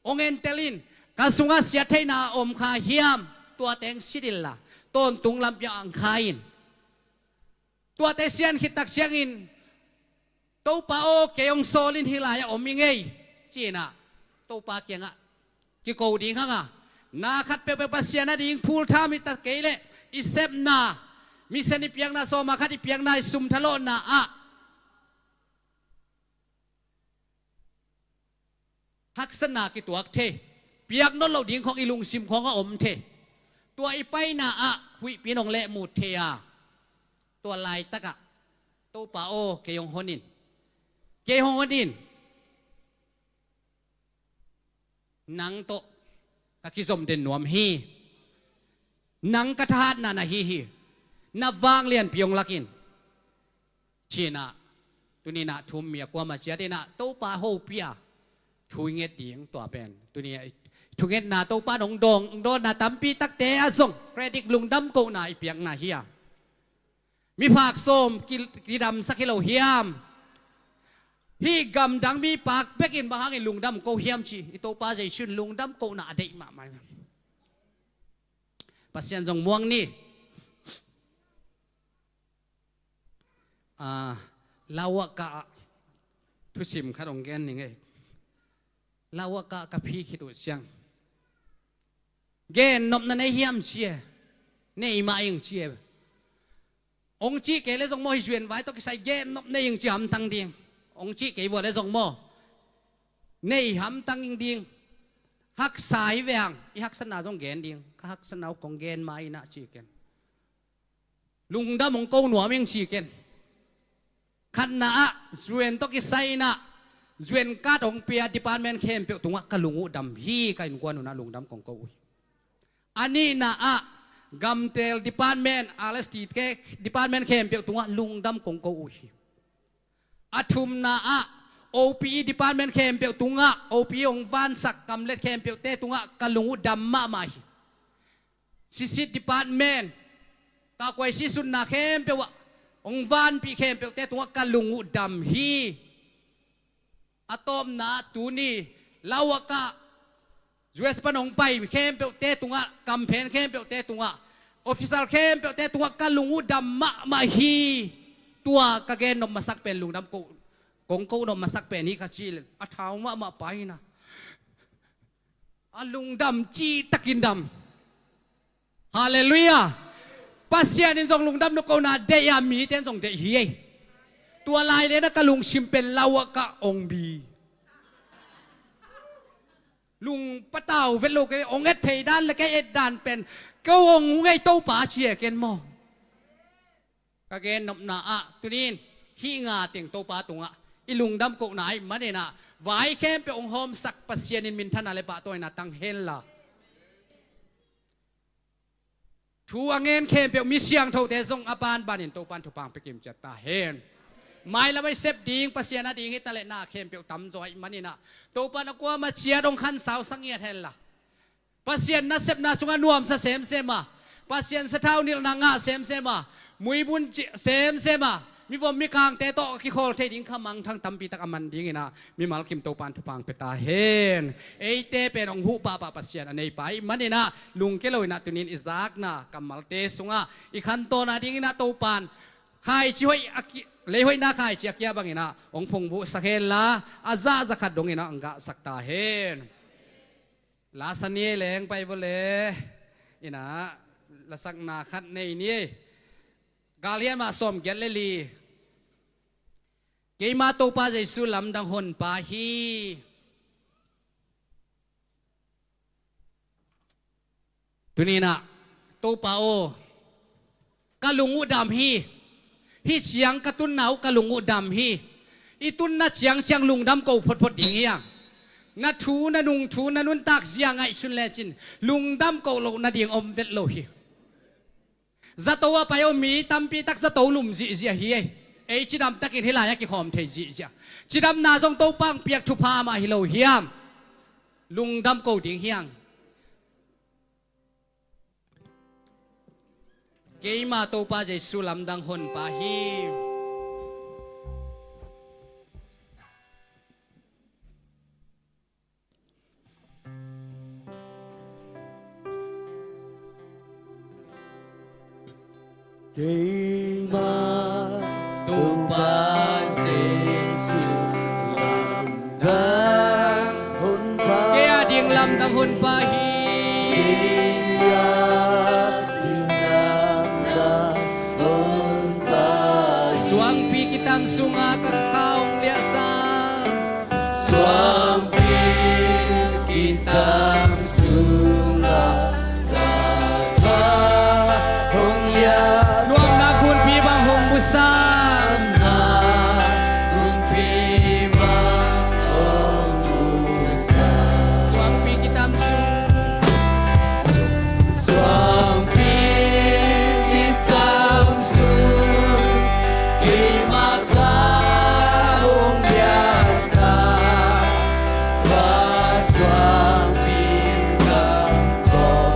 hong entel in, ka sungah siattheihna a om kha hiam? Tua teng sit inla tawntung lampi ang kha in. Tuate sian khit tak ciangin, Topa aw, kei hong sawl in hih lai-ah om ing ei, ci-inah Topa kiangah kiko ding hanga, na khat peuhpeuh Pasian a ding phultham hi ta kei leh i sepna, misen i piakna, sawma khat i piakna, i sum thalawhna ah haksatna kituak thei, piak nawn loh ding khawng i lungsim khawngah om thei. Tua i paina ah huihpi in hong lehmut thei a, tua laitakah Topa aw, kei hong hon in, kei hong hon in, nang tawh ka kizom den nuam hi. Nang ka thahatna na hi hi. Na vanglianpi hong lak in, ci-inah tuninah thu um mi a kuamah ciat inah Topa hopih a thu i nget ding. Tua pen tuni a i thungetna Topa in hong dawng, hong dawnna tampi takte ah zong credit, lungdam kohna i piakna hi a, miphak sawm ki, kidamsak hi lo hiam? Hih gamdang mipak bekin bang hangin lungdam ko hiam ci? I Topa Jesu in lungdam kohna a deih mahmah hi. Pasian zong muang ni. Ah, Lauaka ah thusim khat hong gen ning ei. Lauaka ah ka phi khit uh ciang, gennopna nei hiam ci e? Nei mah ing ci e. Hong cih kei le zong maw, hih zuenvai tawh kisai gennop nei ing ci hamtang ding. Hong cih kei vua le zong maw, nei hamtang ing ding. Haksa hi ve hang, i haksatna zong gen ding. Ka haksatna uh kong gen mah inah ci ken. Lungdam hong ko nuam ing ci ken. Khatna ah zuen tawh kisai inah zuen card hong pia department khempeuh tungah ka lung uh dam hi. Ka innkuan unah lungdam kong ko uh hi. A nihna ah gamtel department, R S T K department khempeuh tungah lungdam kong ko uh hi. A thumna ah O P E department khempeuh tungah, O P E hong vansak kamlet khempeuhte tungah ka lung uh dam mahmah hi. Sisit department, kakuai sisutna khempeuh ah hong vanpih khempeuhte tungah ka lung uh dam hi. A tawpna ah tuni Lauaka U S pan hong pai khempeuhte tungah, campaign khempeuhte tungah, official khempeuhte tungah ka lung uh dam mahmah hi. Tua ka gennop masak pen lungdam ko, kong ko nop masak pen hi ka ci le a thau mahmah pa hi na. A lungdam cihtakin dam. Halleluiah. Pasian in zong lungdam nukona deih a, mite in zong deih hi ei. Tua lai le na ka lungsim pen Lauaka ong bi. Lung patau vet lo kei, ong et thei dan le kei et dan pen ko ong ngei Topa ci e ken maw. Ka gennopna ah tunin hih nga teng Topa tungah i lungdam kohna ahih maninah vai khempeuh hong hawmsak Pasian in minthanna le pahtawina tang henla. Thu a ngen khempeuh mi siangthote zong a banbanin Topan thupha pia kim ciat ta hen. Mailam a i sep ding Pasian a ding hi ta leh na khempeuh tamzaw ahih manin ah, Topan a kuamah ciat hong khansau sak ngiat hen la, Pasian nasepna sungah nuamsa semsem a, Pasian sathau nilhna ngah semsem a, muibun ci- semsem a, mivom mikangte tawh a kikhawl thei ding kha mangthang tampi tak a man dingin ah, mimal kim Topan thupha pia ta hen. Eite pen hong huh pahpah Pasian a neipa ahih manin ah, lungkia loin ah tuni-in i zakna kammalte sungah i khantawn a dingin ah Topan khaici hoih a ki- lei hoihna khaici a kia bangin ah hong phungvuhsak hen la, a zah zakhat dongin ah hong gahsak ta hen. La sa ni ei leng, pai vua le. In ah, lasakna khat nei ni ei. Galhian mah sawmgiat le li. Keima Topa Jesu lamdang honpa hi. Tuni-in ah, Topa aw, ka lung uh dam hi. Hih ciang ka tunna uh ka lung uh dam hi. I tunna ciangciang lungdam ko photphot ding hi hang. Na thu, na nungthu, na nuntak zia ngaihsun lecin lungdam ko loh nading om vet lo hi. Zato ah pai aw, mi tampi tak zato lum zihziah hi ei. Ei cidam takin hih lai-ah kikhawm thei zihziah. Cidamna zong Topa hong piak thupha mah hi lo hiam? Lungdam ko ding hi hang. Keima Topa Jesu lamdang honpa hi. Keima Topa Jesu lamdang honpa. Kei a ding lamdang honpa hi. Kei a ding lamdang honpa hi. Suangpi kitam sungah ka kha hong liahsa. Suangpi kitam sungah ka kha hong liahsa. Nuamna gunpi bang hong busa. Nuamna gunpi bang hong busa. Suangpi kitam sung. Suangpi kitam sung keima kha hong liahsa. Kha suangpi kitam kong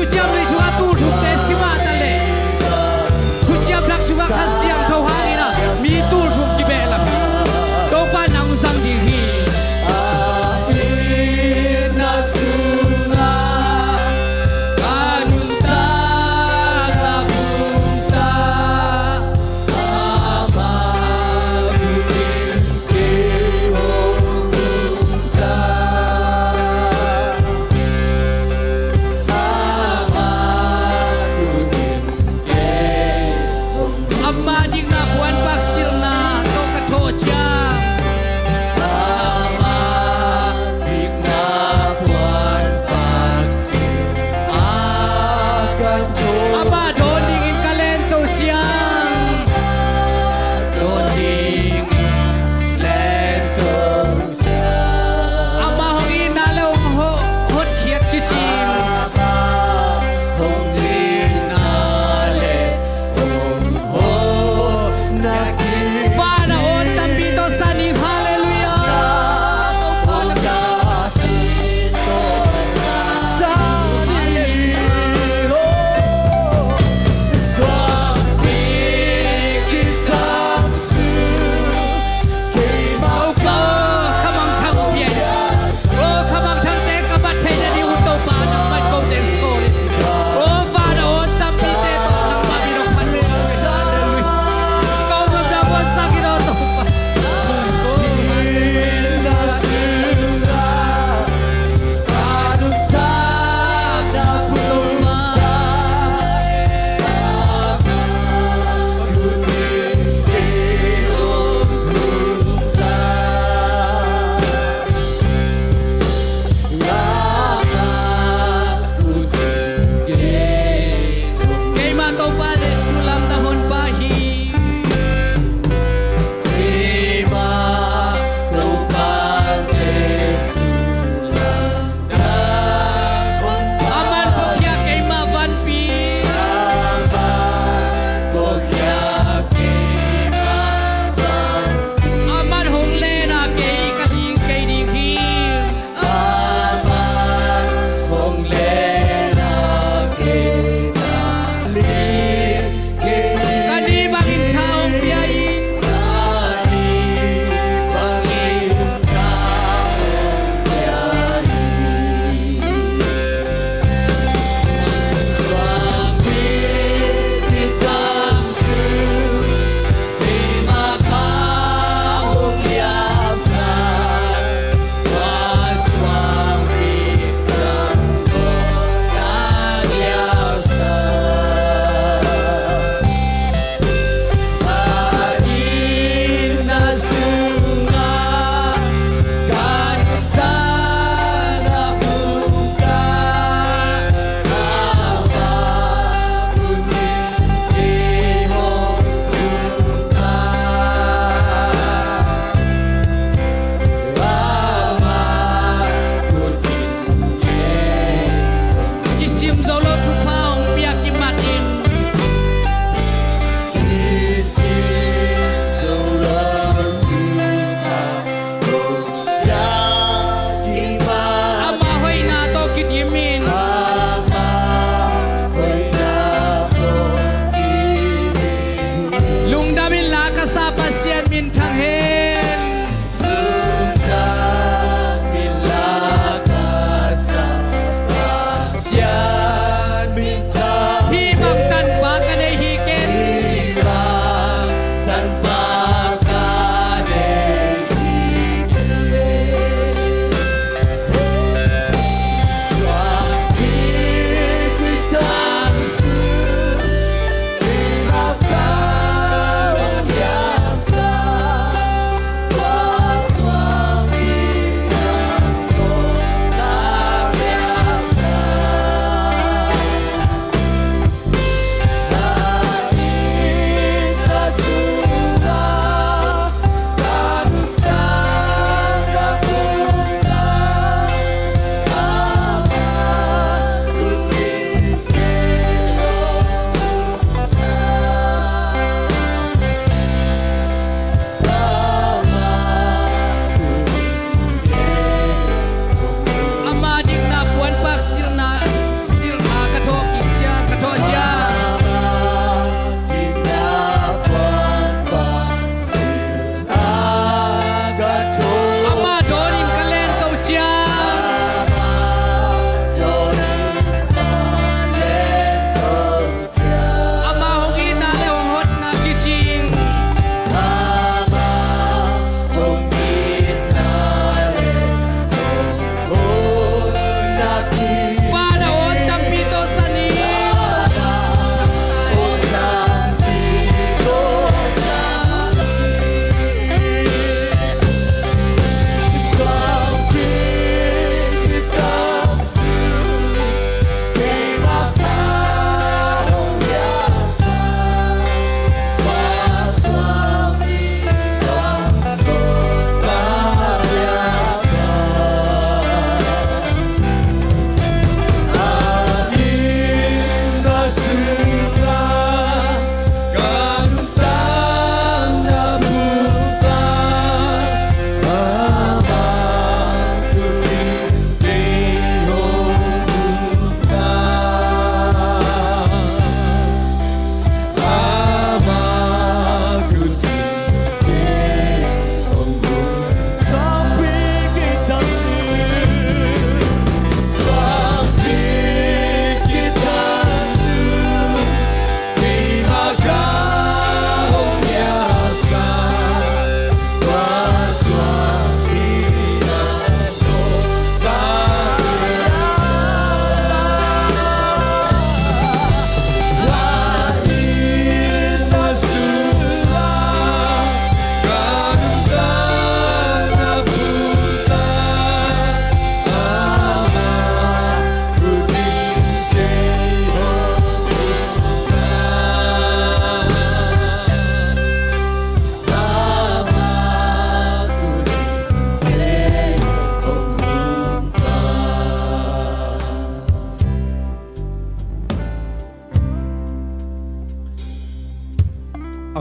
Thuciam Lui sungah tul thumte sim a, tua leh Thuciam Thak sungah Kha Siangtho hangin ah mi tul thum kibehlap hi. Topa nang zang ding hi. A itna sungah ka nuntak la pumtak, amah bangin kei hong pumtak. Amah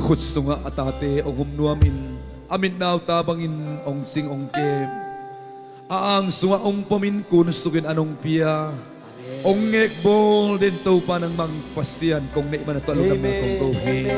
khut sungah a tate hong hum nuamin, a mitnauta bangin hong cing hong kem, a ang sungah hong pomin kunsukin an hong pia, hong ngekbawl den Topa nangmah Pasian kong neih man a tuah lungdam na kong ko hi.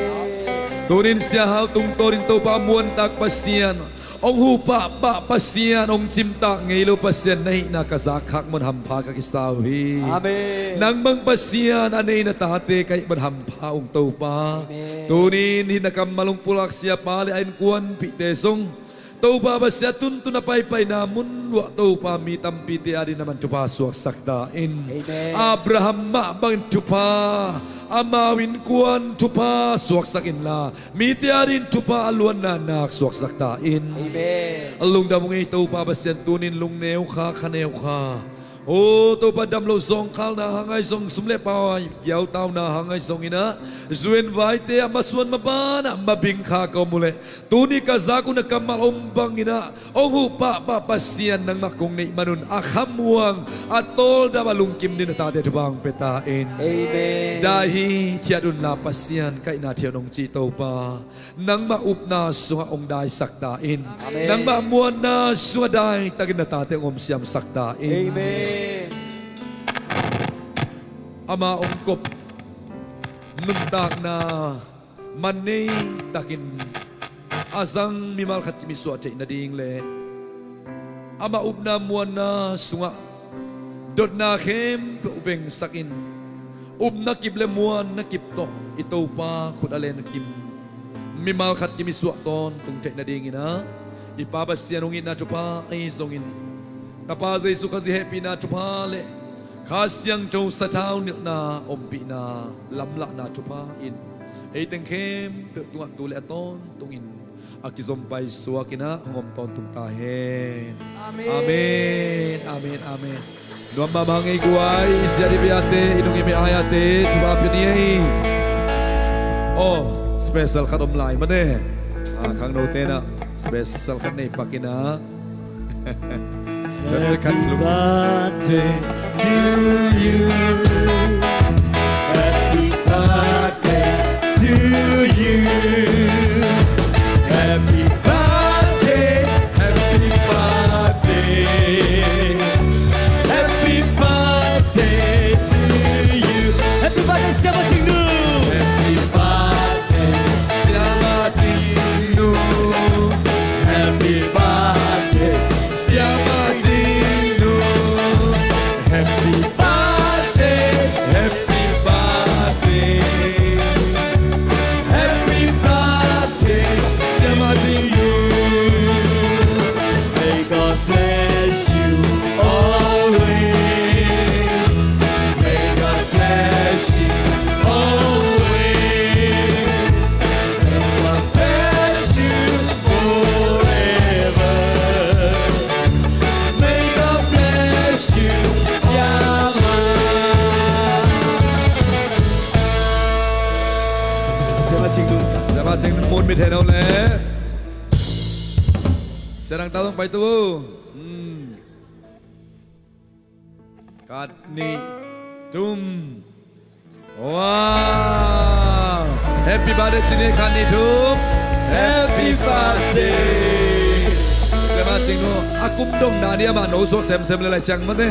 Tunin Sia Hau tungtawnin Topa muantak Pasian, hong huh pahpah Pasian, hong cimtak ngei lo Pasian na hihna ka zak khak mawk hampha ka kisa uh hi. Amen. Nangmah Pasian a neihna tate ka hih mawk hampha ung Topa. Amen. Tunin hih na kammal hong pulak siapa le a innkuanpihte zong Topa Pasian, tuntun a paipaina mun luah Topa mi tampite adingin amau thupha suaksak ta in. Amen. Abraham mah bangin thupha, amau innkuan thupha suaksak inla, mite adingin thupha a luanna nak suaksak ta in. Amen. A lungdam ung ei Topa Pasian, tunin lungneu kha, khaneu kha, aw Topa, damloh zawngkhalna hang ahi zong, sum le pai kiautauna hang ahi zongin ah, zu-en vaite a masuan maban ah mabing kha ka om uh leh, tuni ka zak uh na kammal om bangin ah, hong huh pahpah Pasian nangmah kong neih man un, a khamuang, a tawldam, a lungkim dingin na tate thupha hong pia ta in. Amen. Dai hi, thiat unla Pasian ka hihna thiat un hong ci Topa, nangmah upna sungah hong daisak ta in. Amen. Nangmah muanna sungah daitakin na tate hong om siamsak ta in. Amen. Ama hong kop nuntakna man nei takin a zang mimal khat kim i suah theih nading le amah upna muanna sungah dotna khempeuh vengsakin, upna kip le muanna kip tawh i Topa khut a len kim mimal khat kim i suah tawntung theih nadingin ah, i Pa Pasian hong itna thupha ahi zongin, Tapa Jesu Khazih hehpihna thupha le Kha Siangtho sathau nilhna ompihna lamlahna thupha in, ei teng khempeuh tungah tu le a tawntungin a kizom paisuakin ah hong om tawntung ta hen. Amen. Amen. Amen. Amen. Nuam mahmah ngei guai, i sia di biate, i nung i meh ai ate, thupha pia ni ei. Aw, special khat om lai mate. Ah, khangnote na special khat nei pakin ah. Happy birthday to you. Happy birthday to you. Happy birthday, happy birthday. Happy birthday to you. Happy birthday, Siamah Cing Nu. Happy birthday, Siamah Cing Nu. Happy birthday, Siamah Cing Nu. Happy birthday, happy birthday. Happy birthday, Siamah Cing Nu. May God bless you always. May God bless you always. May God bless you forever. May God bless you, Siamah. Siamah Cing Nu. Siamah Cing Nu, mun mit hen aw le. Sia Dang Tau zong pai tu. Hmm. Khat, nih, thum. Wow! Happy birthday ci ni, khat, nih, thum. Happy birthday. Siamah Cing Nu, a kum dong na ni amah no suak semsem le lai ciang mate.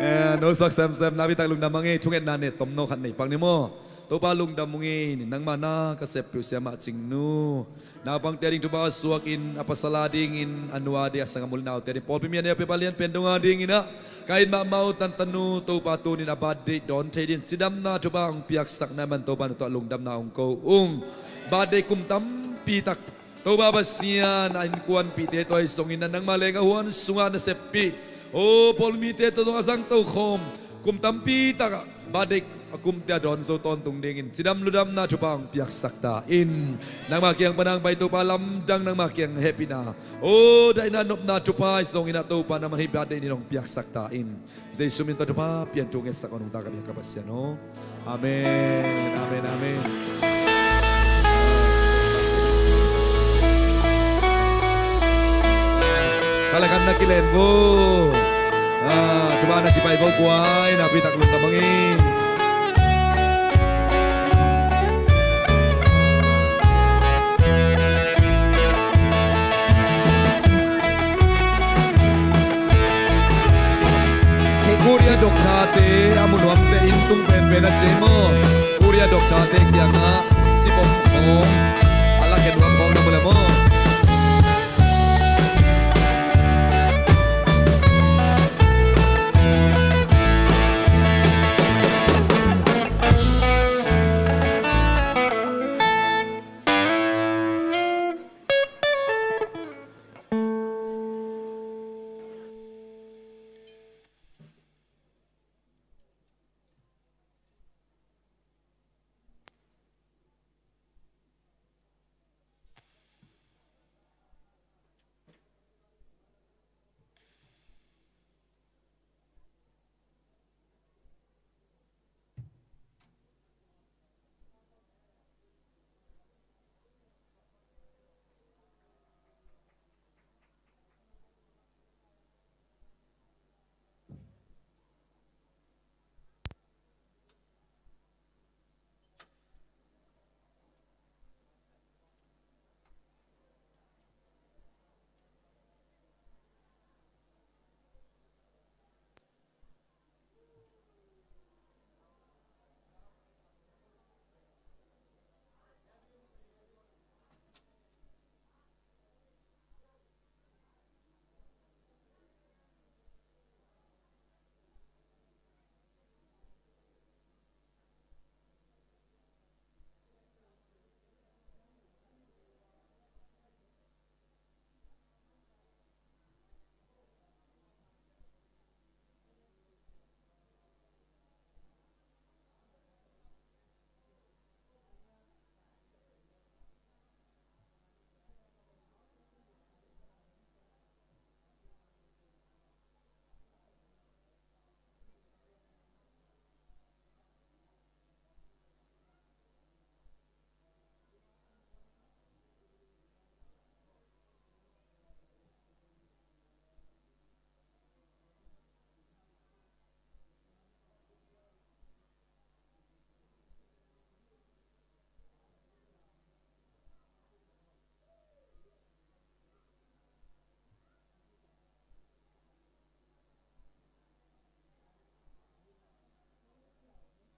Eh, no suak semsem, nakpi tak lungdam hang ei, thungetna ne tomno khat nei pak ni maw. Topa lungdam ung ei, nangmah na ka seppih uh Siamah Cing Nu. Naupangte ading thupha suakin, a pasal adingin, a nu ading, a sanggam u le naute ading, pawlpi mi a neu peuh a lianpen dong adingin ah, ka it mahmah uh tantanu Topa tunin a birthday dawn thei dingin cidamna thupha hong piaksak na man Topa na tungah lungdamna hong ko ung. Birthday kum tampi tak Topa Pasian a innkuanpihte tawh ahi zongin ah, nangmah leng a huan sungah na seppih, aw, pawlmite tawh zong a zang tokhawm kum tampi takah birthday a kumte a dawn zo tawntung dingin cidam ludamna thupha hong piaksak ta in. Nangmah kiang pan hong pai Topa lamdang, nangmah kiang hehpihna, aw, daihna nopna thupha ahi zongin ah Topa nangmah hih birthday ni hong piaksak ta in. Jesu min tawh thupha pian thu ngetsak aw nungta ka biak ka Pasian aw. Amen, amen, amen. Khat le khat na kilen vo. Ah, thupha na kipai vo guai, nakpi tak lungdam hang ei. Korea doctor-te a mu nuamte inn tung penpen a ci ei maw. Korea doctor-te kiangah sibom khawng a lakhia nuam khawng na mu leh maw.